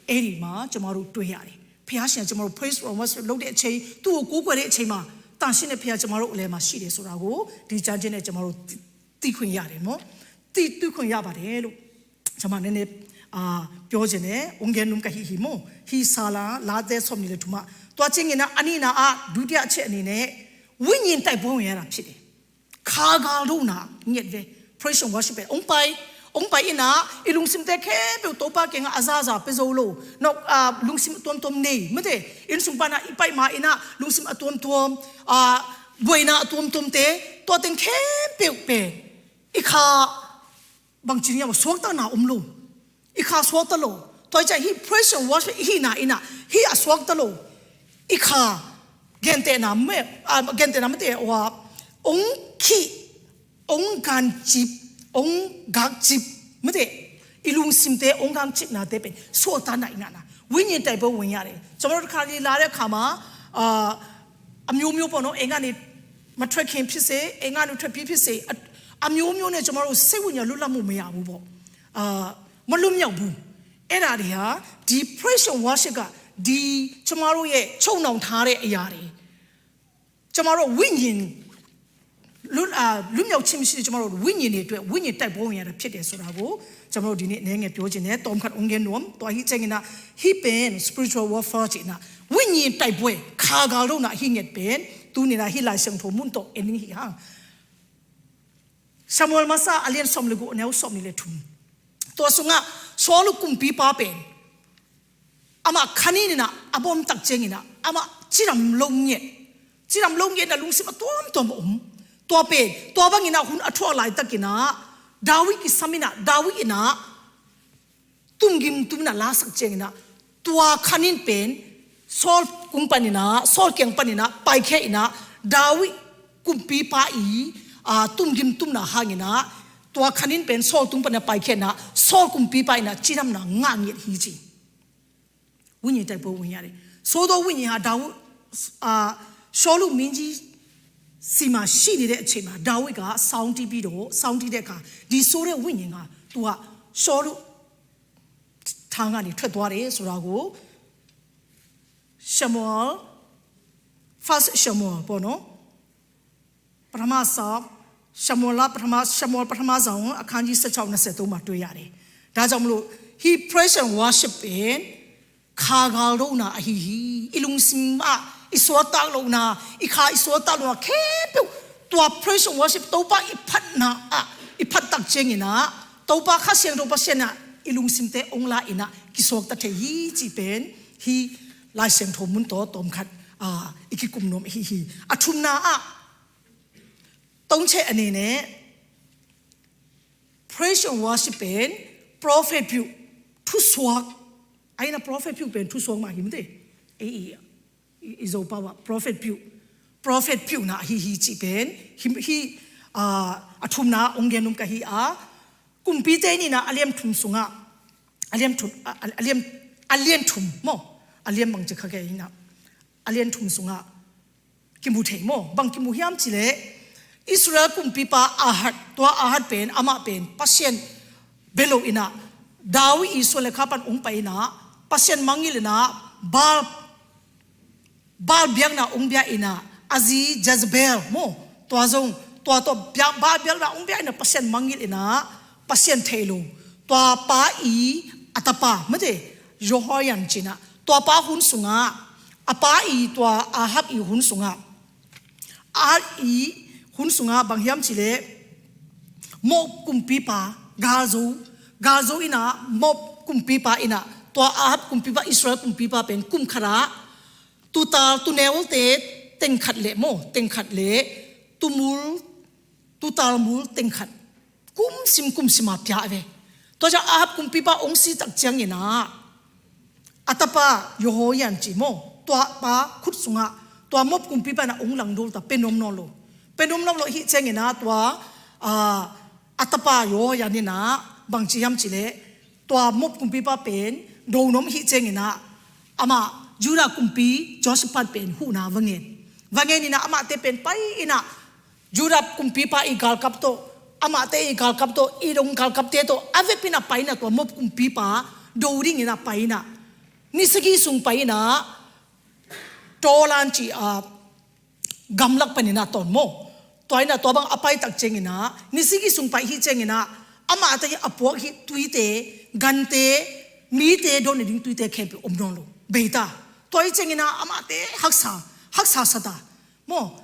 အဲ့ဒီမှာ ကျွန်တော်တို့ တွေ့ရတယ်။ ဘုရားရှင်က ကျွန်တော်တို့ praise and worship လုပ်တဲ့အချိန်၊ သူ့ကို ကိုးကွယ်တဲ့အချိန်မှာ သန့်ရှင်းတဲ့ ဘုရား ကျွန်တော်တို့ အလယ်မှာ ရှိတယ်ဆိုတာကို ဒီကျမ်းကျိုးနဲ့ ကျွန်တော်တို့ သိခွင့်ရတယ်နော်။ သိ၊ သိခွင့်ရပါတယ်လို့ ကျွန်မ နည်းနည်း အာ၊ ပြောချင်တယ်။ ဝန်ခံလို့ ကဟိဟိမော၊ ဟိဆာလံ၊ လါသဲ စောင့်နေလေ ထူမ။ သွားခြင်းက အနည်းနာ အ၊ ဒုတိယအချက်အနေနဲ့ ဝိညာဉ်တိုက်ပွဲဝင်ရတာ ဖြစ်တယ်။ ခါးခါးလို့နာ ငှက်ပဲ။ Praise and worship ပဲ။ အုံပိုင်၊ အုံပိုင်အင်းနာ အီလူင်စင်တဲခဲပျို့ တိုးပါကင်ကအဇာဇာ ပဇိုးလို့နော်။ အာ၊ လူင်စင်အသွမ်သွမ်နေ၊ မတဲ့၊ အင်းစုံပါနာ အီပိုင်မအင်းနာ လူင်စင်အသွမ်သွမ်၊ အာ၊ ဘွေနာအသွမ်သွမ်တဲ၊ တိုးတင်ခဲပျို့ပဲ။ အခါ ဘင်ချင်ရမ ဆွတ်တနာအုံလို့၊ အခါ ဆွတ်တလို့၊ တိုးချင်ဟိ praise and worship ဟိနာအင်းနာ ဟိအဆွတ်တလို့၊ အခါ ဂန်တဲနာမဲ၊ အာ၊ ဂန်တဲနာ မတဲ့၊ ဝါ၊ အုံခိ၊ အုံဂန်ချစ်၊ အုံဂက်ချစ်၊ မတဲ့၊ အီလူင်စင်တဲ အုံဂက်ချစ်နာတဲပဲ၊ ဆွတ်တနာအင်းနာ။ ဝိညာဉ်တိုက်ပွဲဝင်ရတယ်။ ကျွန်တော်တို့ တစ်ခါလေ့လာတဲ့အခါမှာ၊ အာ၊ အမျိုးမျိုးပေါ့နော်၊ အိမ်ကနေမထွက်ခင်ဖြစ်စေ၊ အိမ်ကနေထွက်ပြီးဖြစ်စေ၊ အ၊ အမျိုးမျိုးနဲ့ ကျွန်တော်တို့ စိတ်ဝိညာဉ်လွတ်လပ်မှု မရဘူးပေါ့။ အာ၊ မလွတ်မြောက်ဘူး။ အဲ့ဒါတွေဟာ ဒီ praise and worship က ဒီ ကျွန်တော်တို့ရဲ့ ချုပ်နှောင်ထားတဲ့အရာတွေ၊ ကျွန်တော်တို့ ဝိညာဉ်လွတ်၊ အာ၊ လွတ်မြောက်ခြင်းမရှိတဲ့ ကျွန်တော်တို့ ဝိညာဉ်တွေအတွက် ဝိညာဉ်တိုက်ပွဲဝင်ရတာ ဖြစ်တယ်ဆိုတာကို ကျွန်တော်တို့ ဒီနေ့ အနည်းငယ် ပြောချင်တယ်။ တောမ်ခတ် အုံးဂဲနွမ်၊ တွားဟိချင်ကင်နာ ဟိပင် spiritual warfare ချင်နာ ဝိညာဉ်တိုက်ပွဲ ခါးခါးလို့နာ ဟိငှက်ပင် သူနေနာ ဟိလိုက် ရှန်ထိုမွန်းတော့ အနည်းဟိဟန်။ ရှမူအယ် မဆာ အလျံ စောင့်နေလေကို အနည်း စောင့်နေလေ ထူ။ တွားစုငါ ရှောလု ကုမ်ပီးပါးပင် အမ ခါနံၣ်န့ၣ်နာ အဘီၣ်မတၢ်က့ၤန့ၣ်နာ အမ ချစ်ရမ် လုံးငှက်၊ ချစ်ရမ် လုံးငှက်နာ လူင်စင်အသွမ်သွမ်အုံး၊ တွားပင် တွားဘၣ်က့ၤနာ ဟုၣ်အထွဲလၢတၢ်က့ၤနာ ဒါဝိဒ်က့ၤဆမံနာ ဒါဝိဒ်က့ၤနာ တုမ်က့ၤတုမ်နာ လၢစက်ကျဲၤက့ၤနာ တွားခါနံၣ်ပင် ရှောလု ကုမ်ပီးန့ၣ်နာ ရှောလု က့ၤပီးန့ၣ်နာ ပိုင်ခဲအံၤနာ ဒါဝိဒ် ကုမ်ပီးပါးအံၤ အာ၊ တုမ်က့ၤတုမ်နာ ဟါက့ၤနာ တွားခါနံၣ်ပင် ရှောလု တုမ်ပီးနာ ပိုင်ခဲနာ ရှောလု ကုမ်ပီးပါးအံၤနာ ချစ်ရမ်နာ ငါငှက်ဟိချင် ဝိညာဉ်တိုက်ပွဲဝင်ရတယ်။ ဆိုးသောဝိညာဉ်ဟာ ဒါဝိဒ်၊ အာ၊ ရှောလုမင်းကြီးဆီမှာရှိနေတဲ့အချိန်မှာ ဒါဝိဒ်က စောင်းတီးပြီးတော့၊ စောင်းတီးတဲ့အခါ ဒီဆိုးတဲ့ဝိညာဉ်က သူက ရှောလုထံကနေ ထွက်သွားတယ်ဆိုတာကို ရှမူအယ်၊ First Samuel ပေါ့နော်။ ပထမစာ၊ ရှမူအယ်လ ပထမ၊ ရှမူအယ် ပထမစာ အခန်းကြီး ဆယ့်ခြောက် နှစ်ဆယ့်သုံးမှာ တွေ့ရတယ်။ ဒါကြောင့်မလို့ ဟိ praise and worship ပင် ခါးခါးလို့နာ အဟိဟိ၊ အီလူင်စင်မ၊ အီဆွတ်တလို့နာ၊ အခါ အီဆွတ်တလို့နာ ခဲပျို့ တွား praise and worship တိုးပါ အီဖတ်နာ၊ အီဖတ်တၢ်က့ၤန့ၣ်နာ Topa Kha Siangtho Pasian ah i lungsimte hong la in ah kisuakta thei hi cih pen hih Lai Siangtho mun tawh tawmkhat, aa, i kikum nuam ahi hi. A thumna ah, tawngcheh a nei ne, praise and worship pen prophet piu thusuak. Ahi na prophet piu pen thusuak mah hi mate. Ei, i, i, i Zopau ah prophet piu, prophet piu na hi hi cih pen hi, hi, aa, a thumna hong gen nuam ka hi a. Kumpite in ah a lian thum sungah, a lian thum, a, a, a lian, a lian thum maw, a lian bangci kha kei in ah, a lian thum sungah kimu thei maw. Bang kimu hiam cih leh Israel kumpipa Ahab, tua Ahab pen, amah pen Pasian bia lo in ah, David i suan le kha pan hong pai in ah, Pasian mangngilh in ah, Baal, Baal biakna hong bia in ah, a zi Jezebel maw, tua zong, tua tawh bia-, Baal biakna hong bia in ah, Pasian mangngilh in ah, Pasian thei lo. Tua pa i, a tapa mate, Jehoiada ci in ah, tua pa hun sungah, a pa i tua Ahab i hun sungah, Ahab i hun sungah bang hiam cih leh Moab kumpipa, galzo, galzo in ah Moab kumpipa in ah tua Ahab kumpipa, Israel kumpipa pen kum khat ah tuutal tuuneute teng khat le maw, teng khat le tuumul, tuutal mul teng khat kumsim kumsim a pia ve. Tua ciang Ahab kumpipa hong si tak ciangin ah, a tapa Jehoiada ci maw, tua pa khut sungah, tua Moab kumpipa in ah hong langdol ta, pia nuam nawn lo. Pia nuam nawn lo ahih ciangin ah tua, aa, a tapa Jehoiada in ah bang ci hiam cih leh, tua Moab kumpipa pen do nuam ahih ciangin ah, amah Judah kumpi Jehoshaphat pen huhna va ngen. Va ngen in ah amahte pen pai in ah Judah kumpipa i galkap tawh, amahte i galkap tawh, i dong galkapte tawh a vepin a pai in ah, tua Moab kumpipa do dingin a pai in ah, ni sagih sung pai in ah, Tolan ci a gamlak panin a tawn maw. Tua in ah tua bang a pai tak ciangin ah, ni sagih sung pai hi ciangin ah, amahte a puak hi tuite, gante, mite dawn nading tuite khempeuh om nawn lo, bei ta. Tua hi ciangin ah amahte haksa, haksa sa ta maw.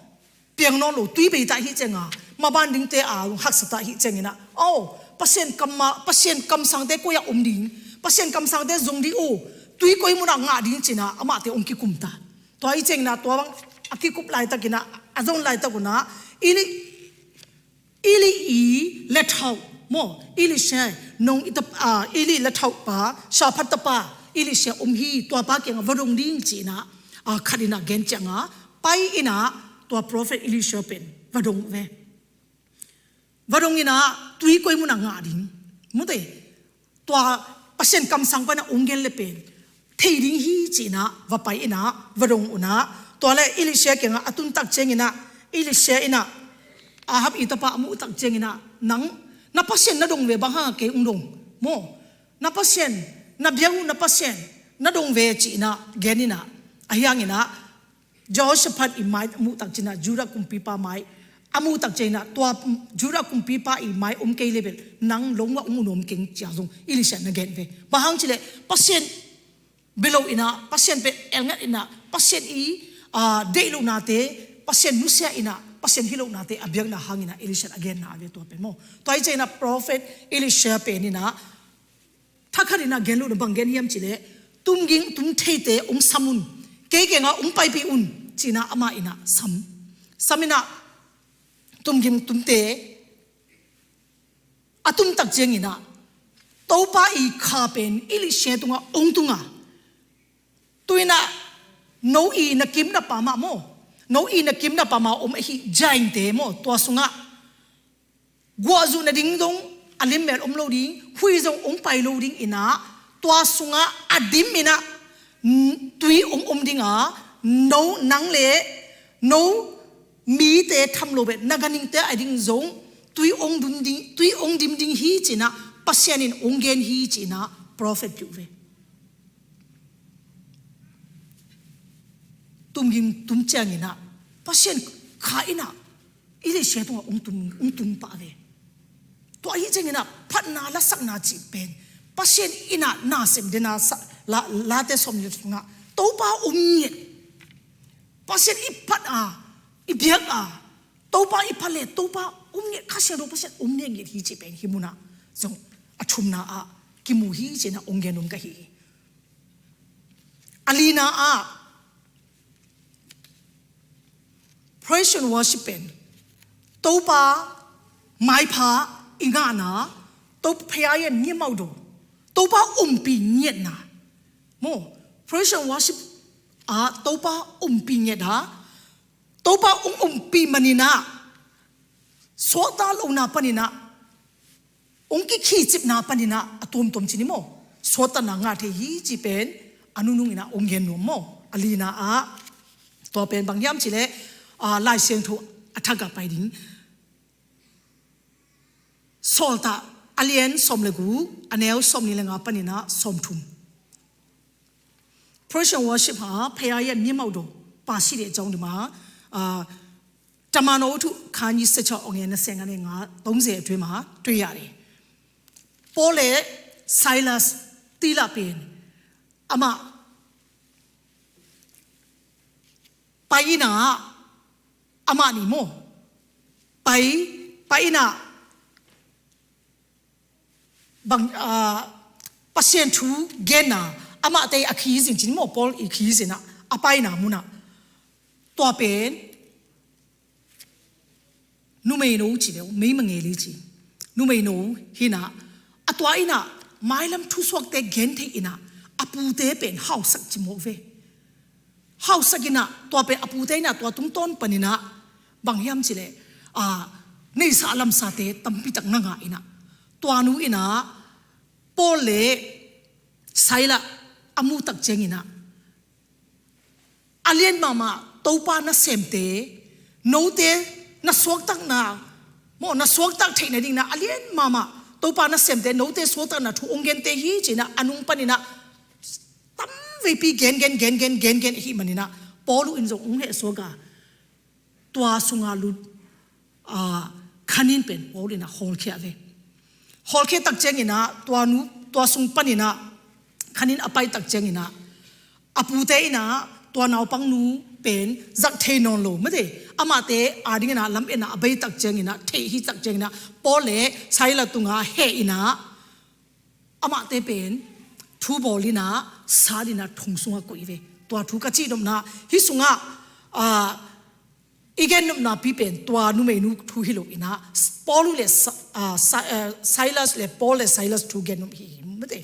Piang nawn lo, tui bei ta hi ciangin ah, maban dingte a haksa ta hi ciangin ah, aw, Pasian kam ma, Pasian kamsangte koi ah om ding, Pasian kamsangte zong ding aw, tui koi munah ngah ding ci in ah amahte hong kikum ta. Tua hi ciangin ah tua bang a kikup laitakin ah, a zon laitak un ah, Eli, Eli i lethauh maw, Elisha, nong i tap, ah, Eli lethauh pa, Shaphat tapa Elisha om hi, tua pa kiangah va dong ding ci in ah, ah, khat in ah gen ciangah pai in ah tua prophet Elisha pen va dong ve. Va dong in ah tui koi munah ngah ding, mute, tua Pasian kamsang pan a hong gen le pen thei ding hi ci in ah va pai in ah va dong un ah, tua le Elisha kiangah a tun tak ciangin ah, Elisha in ah Ahab i tapa a muh tak ciangin ah, nang, na Pasian na dong ve, bang hang a kei hong dong maw, na Pasian, na biak uh na Pasian na dong ve ci in ah gen in ah, ahi hangin ah Jehoshaphat i mai a muh tak ciangin ah, Judah kumpipa mai a muh tak ciangin ah, tua Judah kumpipa i mai om kei le bel nang lungua hong nuam keng ci a zong Elisha na gen ve. Bang hang cih leh Pasian bia lo in ah, Pasian pen elngat in ah, Pasian i, ah, deih lohnate, Pasian nusia in ah, Pasian hi lohnate a biakna hangin ah Elisha a genna a ve tua pen maw. Tua hi ciangin ah prophet Elisha pen in ah thakhat in ah gen lo na, bang gen hiam cih leh, tumging tum theite hong sam un, kei kiangah hong paipih un ci in ah amah in ah sam. Sam in ah tumging tumte a tum tak ciangin ah, Topa i kha pen Elisha tungah hong tung a, tu in ah no i na kimna pa mah maw, no i na kimna pa mah om ahi, giant-te maw, tua sungah guah zuh nading zong a limmel om lo ding, hui zong hong pai lo ding in ah, tua sungah a dim in ah, n-, tui hong om ding a, no, nang le no mite tham lo beh, na ganhingte a ding zong tui hong dim ding, tui hong dim ding hi ci in ah Pasian in hong gen hi ci in ah prophet piuh ve. Tumging tum ciangin ah Pasian kha in ah Elisha tungah hong tum, hong tum pah ve. Tua ahi ciangin ah phatna lasakna cih pen, Pasian in ah nasem den a sa, la, Late sawm le sungah Topa om ngiat. Pasian i phat a, i biak a, Topa i phat le Topa om ngiat, Kha Siangtho Pasian om ngiat ngiat hi cih pen hih munah zong a thumna ah kimu hi ci-in ah hong gen nuam ka hi hi. A lina ah praise and worship pen Topa maipha i ngahna, Topa phaya i en, miamaudo, Topa umpi ngiatna. Maw, praise and worship ah Topa umpi ngiatna, Topa hong umpi manin ah suakta lohna panin ah hong kikhihcipna panin ah a tuamtuam ci ni maw, suaktatna ngah thei hi ci pen a nunung in ah hong gen nuam maw. A lina ah tua pen bang hiam cih leh, ah, Lai Siangtho a thak ah pai ding. Sawltak a lian sawm le guk, a neu sawmnih le nga panin ah sawmthum. Praise and worship ha, phaya i en, miamaudo, pasi de jong di ma, ah, တမန်တော်ဝတ္ထု ခန်းကြီးဆယ့်ခြောက် အငယ်နှစ်ဆယ့်ငါးနဲ့ ငါး သုံးဆယ်အတွင်းမှာ တွေ့ရတယ်။ ပေါလနဲ့ Silas သိလပင် အမ ပိုင်နာ အမနီမော ပိုင် ပိုင်နာ ဘင် အာ ပစံးထူ ဂဲနာ အမတဲ အခီးစင် ချင်းမော ပေါလ အခီးစင်နာ အပိုင်နာ မူနာ တွားပင် နူမေးနီၢ် ချီလေ မေးမငယ်လေးချီ နူမေးနီၢ် ဟီနာ အတွားအီနာ မိုင်းလမ်းထူ သွက်တဲ ဂဲန်ထေးအီနာ အပူၤတဲပင် ဟောက်စက် ချီမောဝဲ ဟောက်စက်အီနာ တွားပင် အပူၤတဲအီနာ တွားတုံးတွန်ပၼ်အီနာ ဘင်ယမ်ချီလေ အာ နေဆာလမ်ဆာတဲ တမ်ပီတၢ်ငါငါအီနာ တွားနူအီနာ ပေါလနဲ့ Silas အမူတၢ်ကၠဲင်အီနာ အလျဲၣ်မးမး တိုပါနဆဲမ်တဲ နူတဲ နသွက်တၢ်နာ မော နသွက်တၢ်ထဲးနဒိၣ်နာ အလျဲၣ်မးမး တိုပါနဆဲမ်တဲ နူတဲ သွက်တၢ်နာ ထူ အိုင်ဂဲၢ်တဲ ဟီၣ် ချီနာ အနုင်ပၢၢ်နံၣ်နာ တမ်ဝဲပီ ဂဲၢ်ဂဲၢ် ဂဲၢ်ဂဲၢ် ဂဲၢ်ဂဲၢ် ဟီၣ် မးနံၣ်နာ ပေါလု အင်း စုံ အိုင် ဟဲ သွက်တၢ် တွာ် သုင် အလူ အာ ခါနံၣ်ပၢၢ် ပေါလု အင်း ဟီၣ် ချီဝဲ ဟီၣ် ချီ တၢ်ကၠဲင်အီနာ တွာ်နူ တွာ် သုင် ပၢၢ်နံၣ်နာ ခါနံၣ်အပိုင် တၢ်ကၠဲင်အီနာ အပူၤတဲအီနာ တွာ် နူပၢ်နူပၢၢ် စက်ထဲးနီၢ်လိၤ မ့ၢ်တဲ အမတဲ အါဒ်အီနာ လမ်းအီနာ အပိုင် တၢ်ကၠဲင်အီနာ ထဲးဟီၣ် တၢ်ကၠဲင်အီနာ ပေါလနဲ့ Silas တုၤ ဟဲအီနာ အမတဲပၢၢ် ထူ ဘိးလီနာ ဆါဒ်အီနာ ထုံ သုင် ကွံာ်ဝဲ တွာ် ထူ ကၠီၣ်ဒိၣ်နာ ဟီၣ် သုင် အာ အီဂဲၢ် နုပ် နာ ပီ ပၢၢ် တွာ် နူမေးနူၢ် ထူ ဟီၣ် လိာ် အီနာ ပေါလု လၢ အာ Silas လၢ ပေါလနဲ့ Silas ထူ ဂဲၢ်နုပ် ဟီၣ် မ့ၢ်တဲ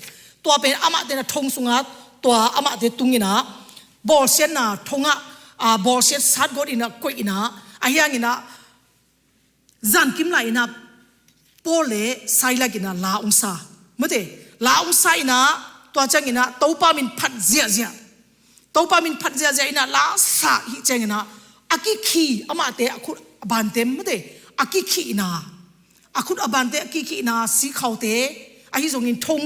တွာ် ပၢၢ် အမတဲ နထုံ သုင် တွာ် အမတဲ တုၤ အီနာ ဘိးစဲးနာ ထုံ အာ ဘိးစဲး ဆါ ဂိုတ် အီနာ ကွံာ် အီနာ အဟံၣ် အီနာ စၣ်ကၠံလၢ် အီနာ ပေါလနဲ့ Silas အီနာ လါ အိုင် ဆါ မ့ၢ်တဲ လါ အိုင် ဆါ အီနာ တွာ် ကၠဲင်အီနာ တိုပါ မံၣ် ဖတ် စဲးစဲး တိုပါ မံၣ် ဖတ် စဲးစဲး အီနာ လါ ဆါ ဟီၣ် ကၠဲင်အီနာ အကံၢ်ခံ အမတဲ အခုတ် အဘၣ်တဲ မ့ၢ်တဲ အကံၢ်ခံ အီနာ အခုတ် အဘၣ်တဲ အကံၢ်ခံ အီနာ စံး ခီၣ်တဲ အဟီၣ် စုံ အီ ထုံ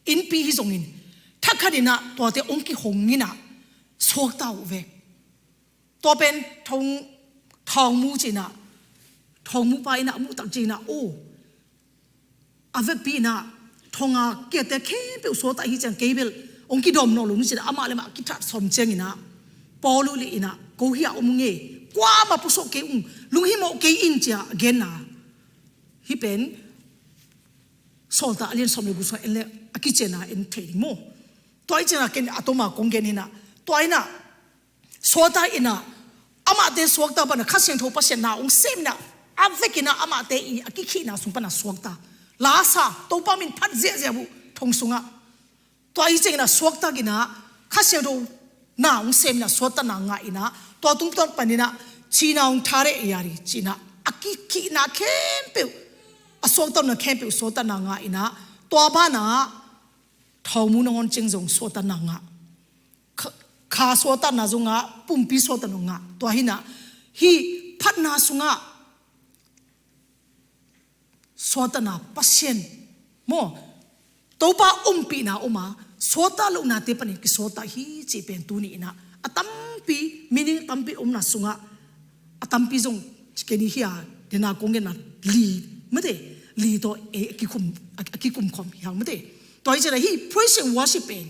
အီ ပီ ဟီၣ် စုံ အီ ထၢၣ်ခၢၣ် အီနာ တွာ် တဲ အိုင် ကံၢ် ဟုံ အီနာ သွက်တၢ် အိၣ်ဝဲ တွာ် ပၢၢ် ထုံ ထုံ မူ ချီနာ ထုံ မူ ပၢၢ် အီနာ အမူတၢ်ကၠဲင်အီနာ အိၣ် အဝဲပီ အီနာ ထုံ အကဲတဲ ခဲပဵဝ် သွက်တၢ် ဟီၣ် ကၠဲင် ကဲဘဲလ် အိုင် ကံၢ် ဒိၣ် နီၢ်လိၤ နုၢ် ချီနာ အမလဲၤမး ကံၢ် ထၢၣ် သွမ် ကၠဲင်အီနာ ပေါလု လၢ အီနာ ကိး ဟံၣ် အအိၣ် မူ ငဲ ကွၢ် မၤ ပူၤ သွက် ကဲ အိၣ် လူ ဟံၣ် မိၢ် ကဲ အီ ချီ အဂဲၢ်နာ ဟီၣ် ပၢၢ် သွက်တၢ် အလျဲၣ် သွမ် လၢ ဂု သွက် အီ လၢ အကံၢ် ကၠဲင်အီနာ အီ ထဲး ဒိၣ် မ့ၢ် တွာ် ဟီၣ် ကၠဲင်အီနာ ကဲ အတိၢ် မၤ ကိး ဂဲၢ် အီနာ တွာ် အီနာ သွက်တၢ် အီနာ အမတဲ သွက်တၢ် ပၢၢ် နာ ခါစၠဲင် ထူ ပၢၢ် စဲး နာ အိုင် စဲး မံၣ် နာ အဝဲကၠဲင်အီနာ အမတဲ အီ အကံၢ် ခံ အီနာ သုင် ပၢၢ် နာ သွက်တၢ် လါ ဆါ တိုပါ မံၣ် ဖတ် စဲးစဲး ဘူး ထုံ သုင် အီ တွာ် ဟီၣ် ကၠဲင်အီနာ သွက်တၢ် အီနာ ခါစၠဲင် ထူ နာ အိုင် စဲး မံၣ် နာ သွက်တၢ် နာ ငါ အီနာ တွာ် တုံးတွန်ပၢၢ် အီနာ ချီ နာ အိုင် ထါ ရဲၣ် အီ ယၤ ရံ ချီနာ အကံၢ် ခံ အီနာ ခဲပဵဝ် အသွက်တၢ် နာ ခဲပဵဝ် သွက်တၢ် နာ ငါ အီနာ တွာ် ဘၣ် နာ ထုံ မူ နွံ ကၠဲင် စုံ သွက်တၢ် နာ ငါ ခါ သွက်တၢ် နာ စုံ ငါ ပူၤပံၣ် သွက်တၢ် နာ ငါ တွာ် ဟီၣ် နာ ဟီၣ် ဖတ် နာ သုင် အီ သွက်တၢ် နာ ပၢၢ် စဲး မ့ၢ် တိုပါ အိုမ် ပံၣ် နာ အိၣ်မး သွက်တၢ် လိာ် နာ တဲ ပၢၢ် န့ၣ် ကသွက်တၢ် ဟီၣ် ချီ ပၢၢ် တူၢ် န့ၣ် အီနာ အတမ်ပံၣ် မံၣ် နံၣ် အတမ်ပံၣ် အိၣ် နာ သုင် အီ အတမ်ပံၣ် စုံ ကဲ နံၣ် ဟံၣ် အီ ဒဲး နာ ကိး ဂဲၢ် နာ လံ မ့ၢ်တဲ လံ တွာ် အီ အကံၢ် ခုမ် အကံၢ် ခုမ် ခုမ် ဟံၣ် မ့ၢ်တဲ တွာ် ဟီၣ် ကၠဲင်အီနာ ဟီၣ် praise and worship ပၢၢ်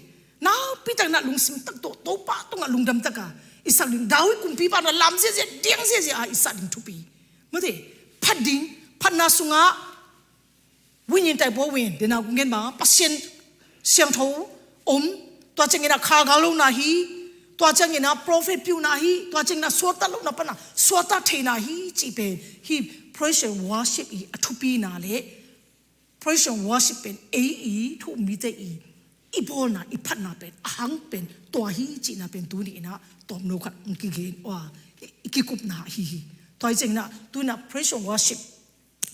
နာ ပံၣ် တၢ် နာ လူင် စံး တၢ် တိုပါ တုၤ နာ လူင် ဒမ် တၢ် က အီသး ဒိၣ် ဒၤဝံး ကုမ်ပံပၢ် နာ လမ် စဲးစဲး ဒဲး စဲးစဲး အီ အီသး ဒိၣ် ထူ ပံၣ် မ့ၢ်တဲ ဖတ် ဒိၣ် ဖတ် နာ သုင် အီ Win in tai bo win, dena kung gen ba, Pasian siangtho om, tua ciangin a kha gal lohna hi, tua ciangin a prophet piuna hi, tua ciangin a suakta lohna pana suakta theihna hi, cih pen hi praise and worship i a thupina le praise and worship pen ei i thu-um mite i i bawlna, i phatna pen a hang pen tua hi cihna pen tuni in a tawmno khat hong kigen, ua, i, i kikupna hi hi. Tua hi ciangin a tuni in a praise and worship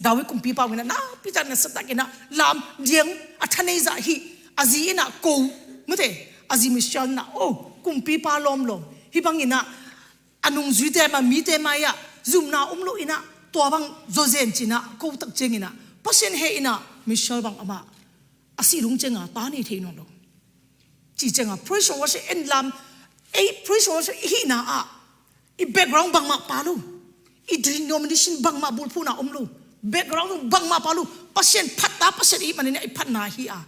David kumpipa in a nakpi tak, nasia takin a lam diang a thanei zah hi. A zi in a ko, mute, a zi Michal in a, oh, kumpipa lawmlawm, hih bangin a a nungzuite mah, mite mai-ah zumna om lo in a, tua bang zawzen ci-in a ko tak ciangin a, Pasian heh in a Michal bang amah a sih lung ciangin a ta nei thei nawn lo. Cih ciangin a praise and worship en lam, ei praise and worship i hihna ah i background bangmah pha lo, i denomination bangmah bulphuhna om lo, background bangmah pha lo, Pasian phat ta, Pasian i hih manin a i phatna hi a,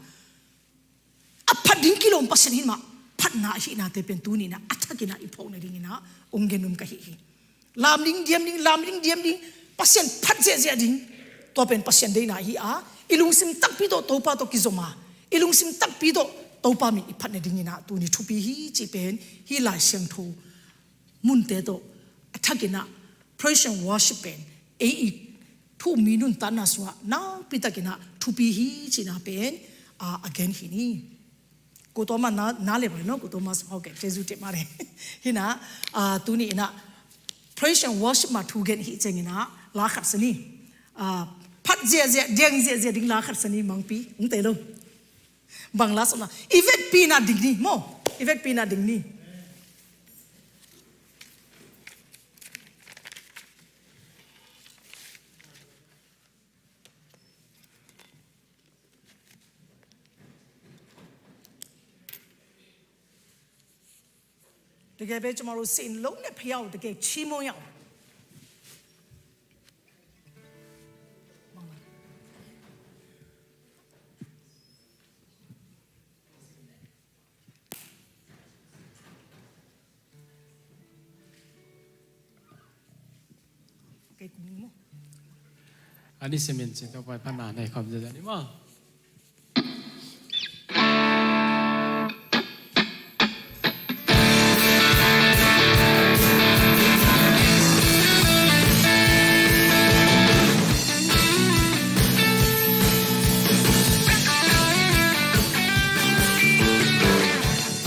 a phat ding kilawm Pasian hi mah, phatna ahihnate pen tuni in a a thakin a i phawk nadingin a hong gen nuam ka hi hi. Lam ding, diam ding, lam ding, diam ding, Pasian phat ziahziah ding. Tua pen Pasian deihna hi a, i lungsim takpi tawh Topa tawh kizom a, i lungsim takpi tawh Topa min i phat nadingin a tuni thupi hi cih pen hih Lai Siangtho munte tawh a thakin a praise and worship pen ei i thu-um mi nuntakna sungah nakpi takin a thupi hi cihna pen, a, a gen hi ni. Ko Thomas na, na le bai no, ko Thomas, okay, Jesu te ma le. Hi in a, a, tuni in a praise and worship mah thu gen hi ciangin a la khat sa ni. A, phat ziahziah, diang ziahziah ding la khat sa ni, mangpi, ung te lo. Bang la sa na, i vekpi na ding ni, maw, i vekpi na ding ni. Teke pe cuma lo sin lo ne payau teke cimo yau. A ni simin cin Topa phatna nei khawm zaw ni maw.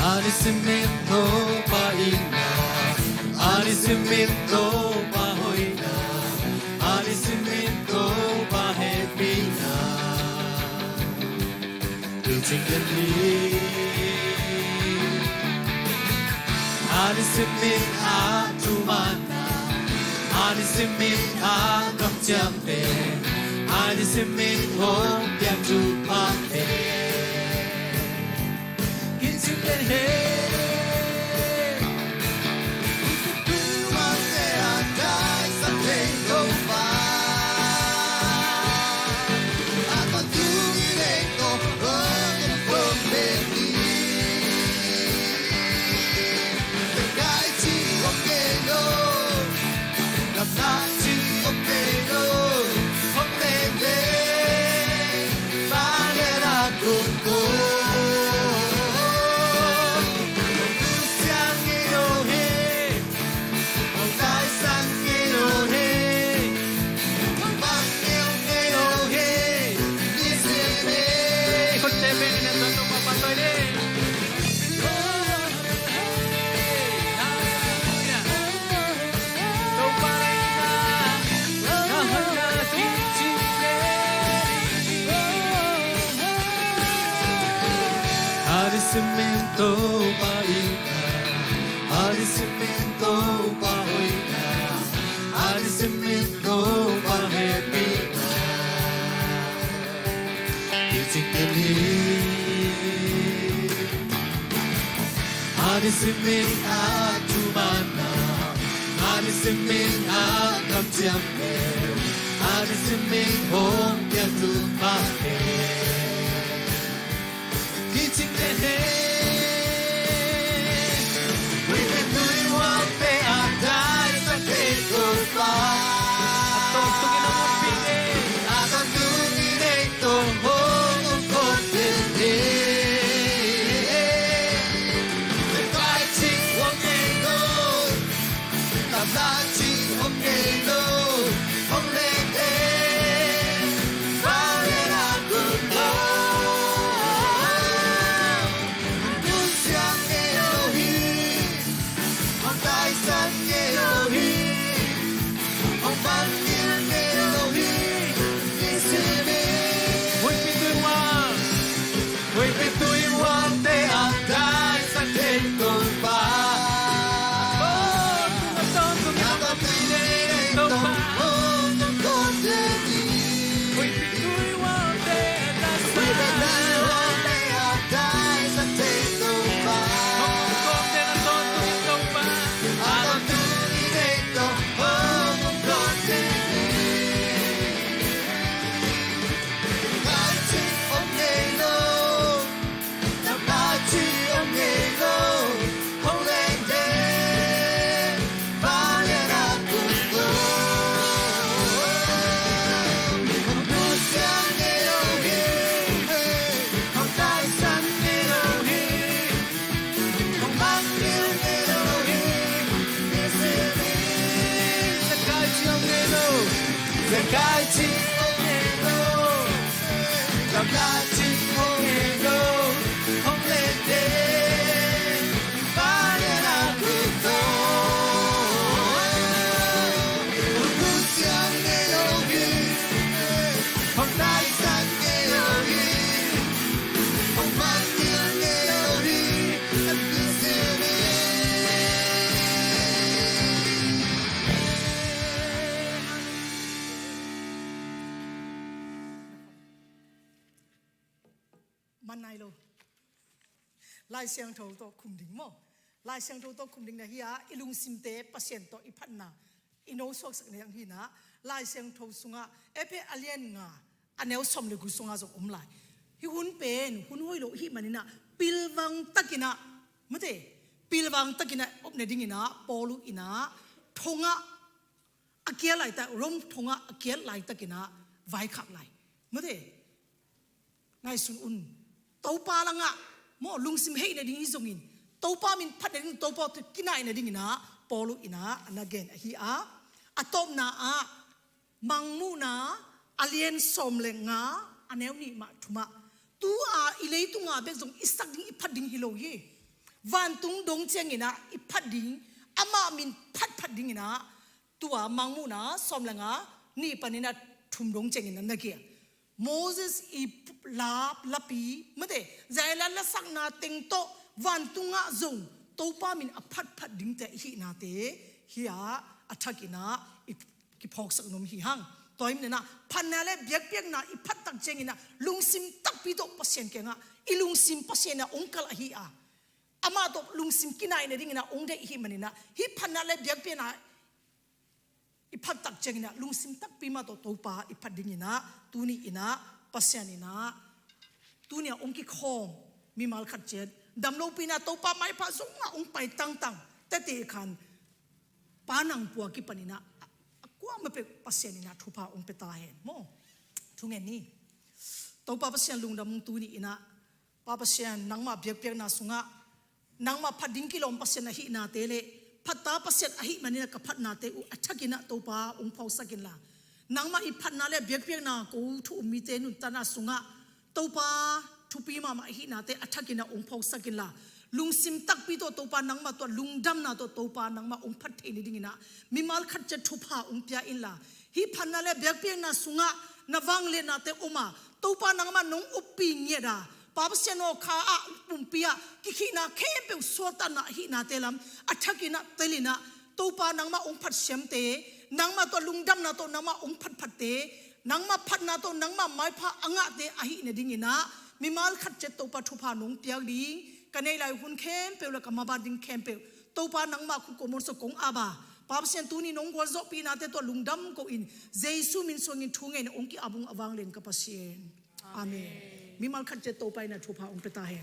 A ni simin Topa itna, a ni simin Topa hoihna, a ni simin Topa hehpihna. Kicing ken hi. A ni simin a thumanna, a ni simin a kamciamte, a ni simin hong piak thuphate. Kicing ken hi. A ni simin Topa itna, a ni simin Topa hoihna, a ni simin Topa hehpihna. Kicing ken hi. A ni simin a thumanna, a ni simin a kamciamte, a ni simin hong piak thuphate. Kicing ken hi. Wi pen tui wan pe a dai sa te ko pa. A tong tung in a wan pi ne. A tong tung in ei tong Man nai lo. Lai Siangtho tawh khum ding maw? Lai Siangtho tawh khum ding na hi a, i lungsimte Pasian tawh i phatna i no suaksak na hi a. Lai Siangtho sungah Efesa a lian nga, a neu sawm le guk sungah zong om lai. Hih hun pen hun hoih lo ahih manin ah, pilvang takin ah, mate, pilvang takin ah op nadingin ah Paul in ah thongah a kial laitak, Rom thongah a kial laitakin ah vaikhak lai. Mate, ngaihsun un. Topa langah maw, lungsim heih nading hi zongin, Topa min phat nading, Topa tawh kinai nadingin ah Paul in ah a na gen ahi a. A tawpna ah Mangmuhna a lian sawm le nga, a neu nih mah thumah, tu-a i leitungah bek zong i sak ding, i phat ding hi lo hi. Vantung dong ciangin ah i phat ding, amah min phatphat dingin ah, tu-a Mangmuhna sawm le nga, nih panin ah thum dong ciangin ah na gen. Moses i la, lapi, mate, zai la, lasakna teng tawh vantungah zong Topa min a phatphat dingte i hihnate hi a, a thakin ah i kiphawksak nuam hi hang. Tua hi manin ah phatna le biakpiakna i phat tak ciangin ah lungsim takpi tawh Pasian kiangah, i lungsim Pasian ah ong kalh ahi a, amah tawh lungsim kinai nadingin ah ong deih ahih manin ah, hih phatna le biakpiakna i phat tak ciangin ah lungsim takpi mah tawh Topa i phat dingin ah, tuni in ah Pasian in ah, tuni a ong kikhawm mimal khat ciat, dam lopi-in ah Topa maipha zongah ong pai tangtang tete khan, Pa Nang Pua kipanin ah, a, a kuamah peuh Pasian in ah thupha ong pia ta hen maw. Thungen ni. Topa Pasian lungdam, tuni in ah, Pa Pasian, nangmah biakpiakna sungah nangmah phat ding kilawm Pasian ahihnate le phatta Pasian ahih manin ah ka phatnate uh a thakin ah Topa ong phawksak inla, nangmah i phatna le biakpiakna ko thu um mite nuntakna sungah Topa thupi mahmah ahihnate a thakin ah ong phawksak inla, lungsim takpi tawh Topa nangmah tawh, lungdamna tawh Topa nangmah ong phat thei nadingin ah mimal khat ciat thupha ong pia inla, hih phatna le biakpiakna sungah na vangliatnate om a, Topa nangmah nong uppi ngiat a, Pa Pasian aw, kha ah, pumpi ah kikhihna khempeuh suaktakna ahihnate lam a thakin ah telin ah, Topa nangmah ong phatsiamte, nangmah tawh lungdamna tawh nangmah ong phatphatte, nangmah phatna tawh nangmah maipha a ngahte ahih nadingin ah mimal khat ciat Topa thupha nong piak ding, ka neih lai hun khempeuh le ka maban ding khempeuh Topa nangmah khut kong muansak, kong ap a, Pa Pasian, tuni nong gualzawhpihnate tawh lungdam ko-in, Jesu min suangin thu ngen ong ki-ap ung, a vanglian ka Pasian. Amen. Mimal khat ciat Topa in ah thupha ong pia ta hen.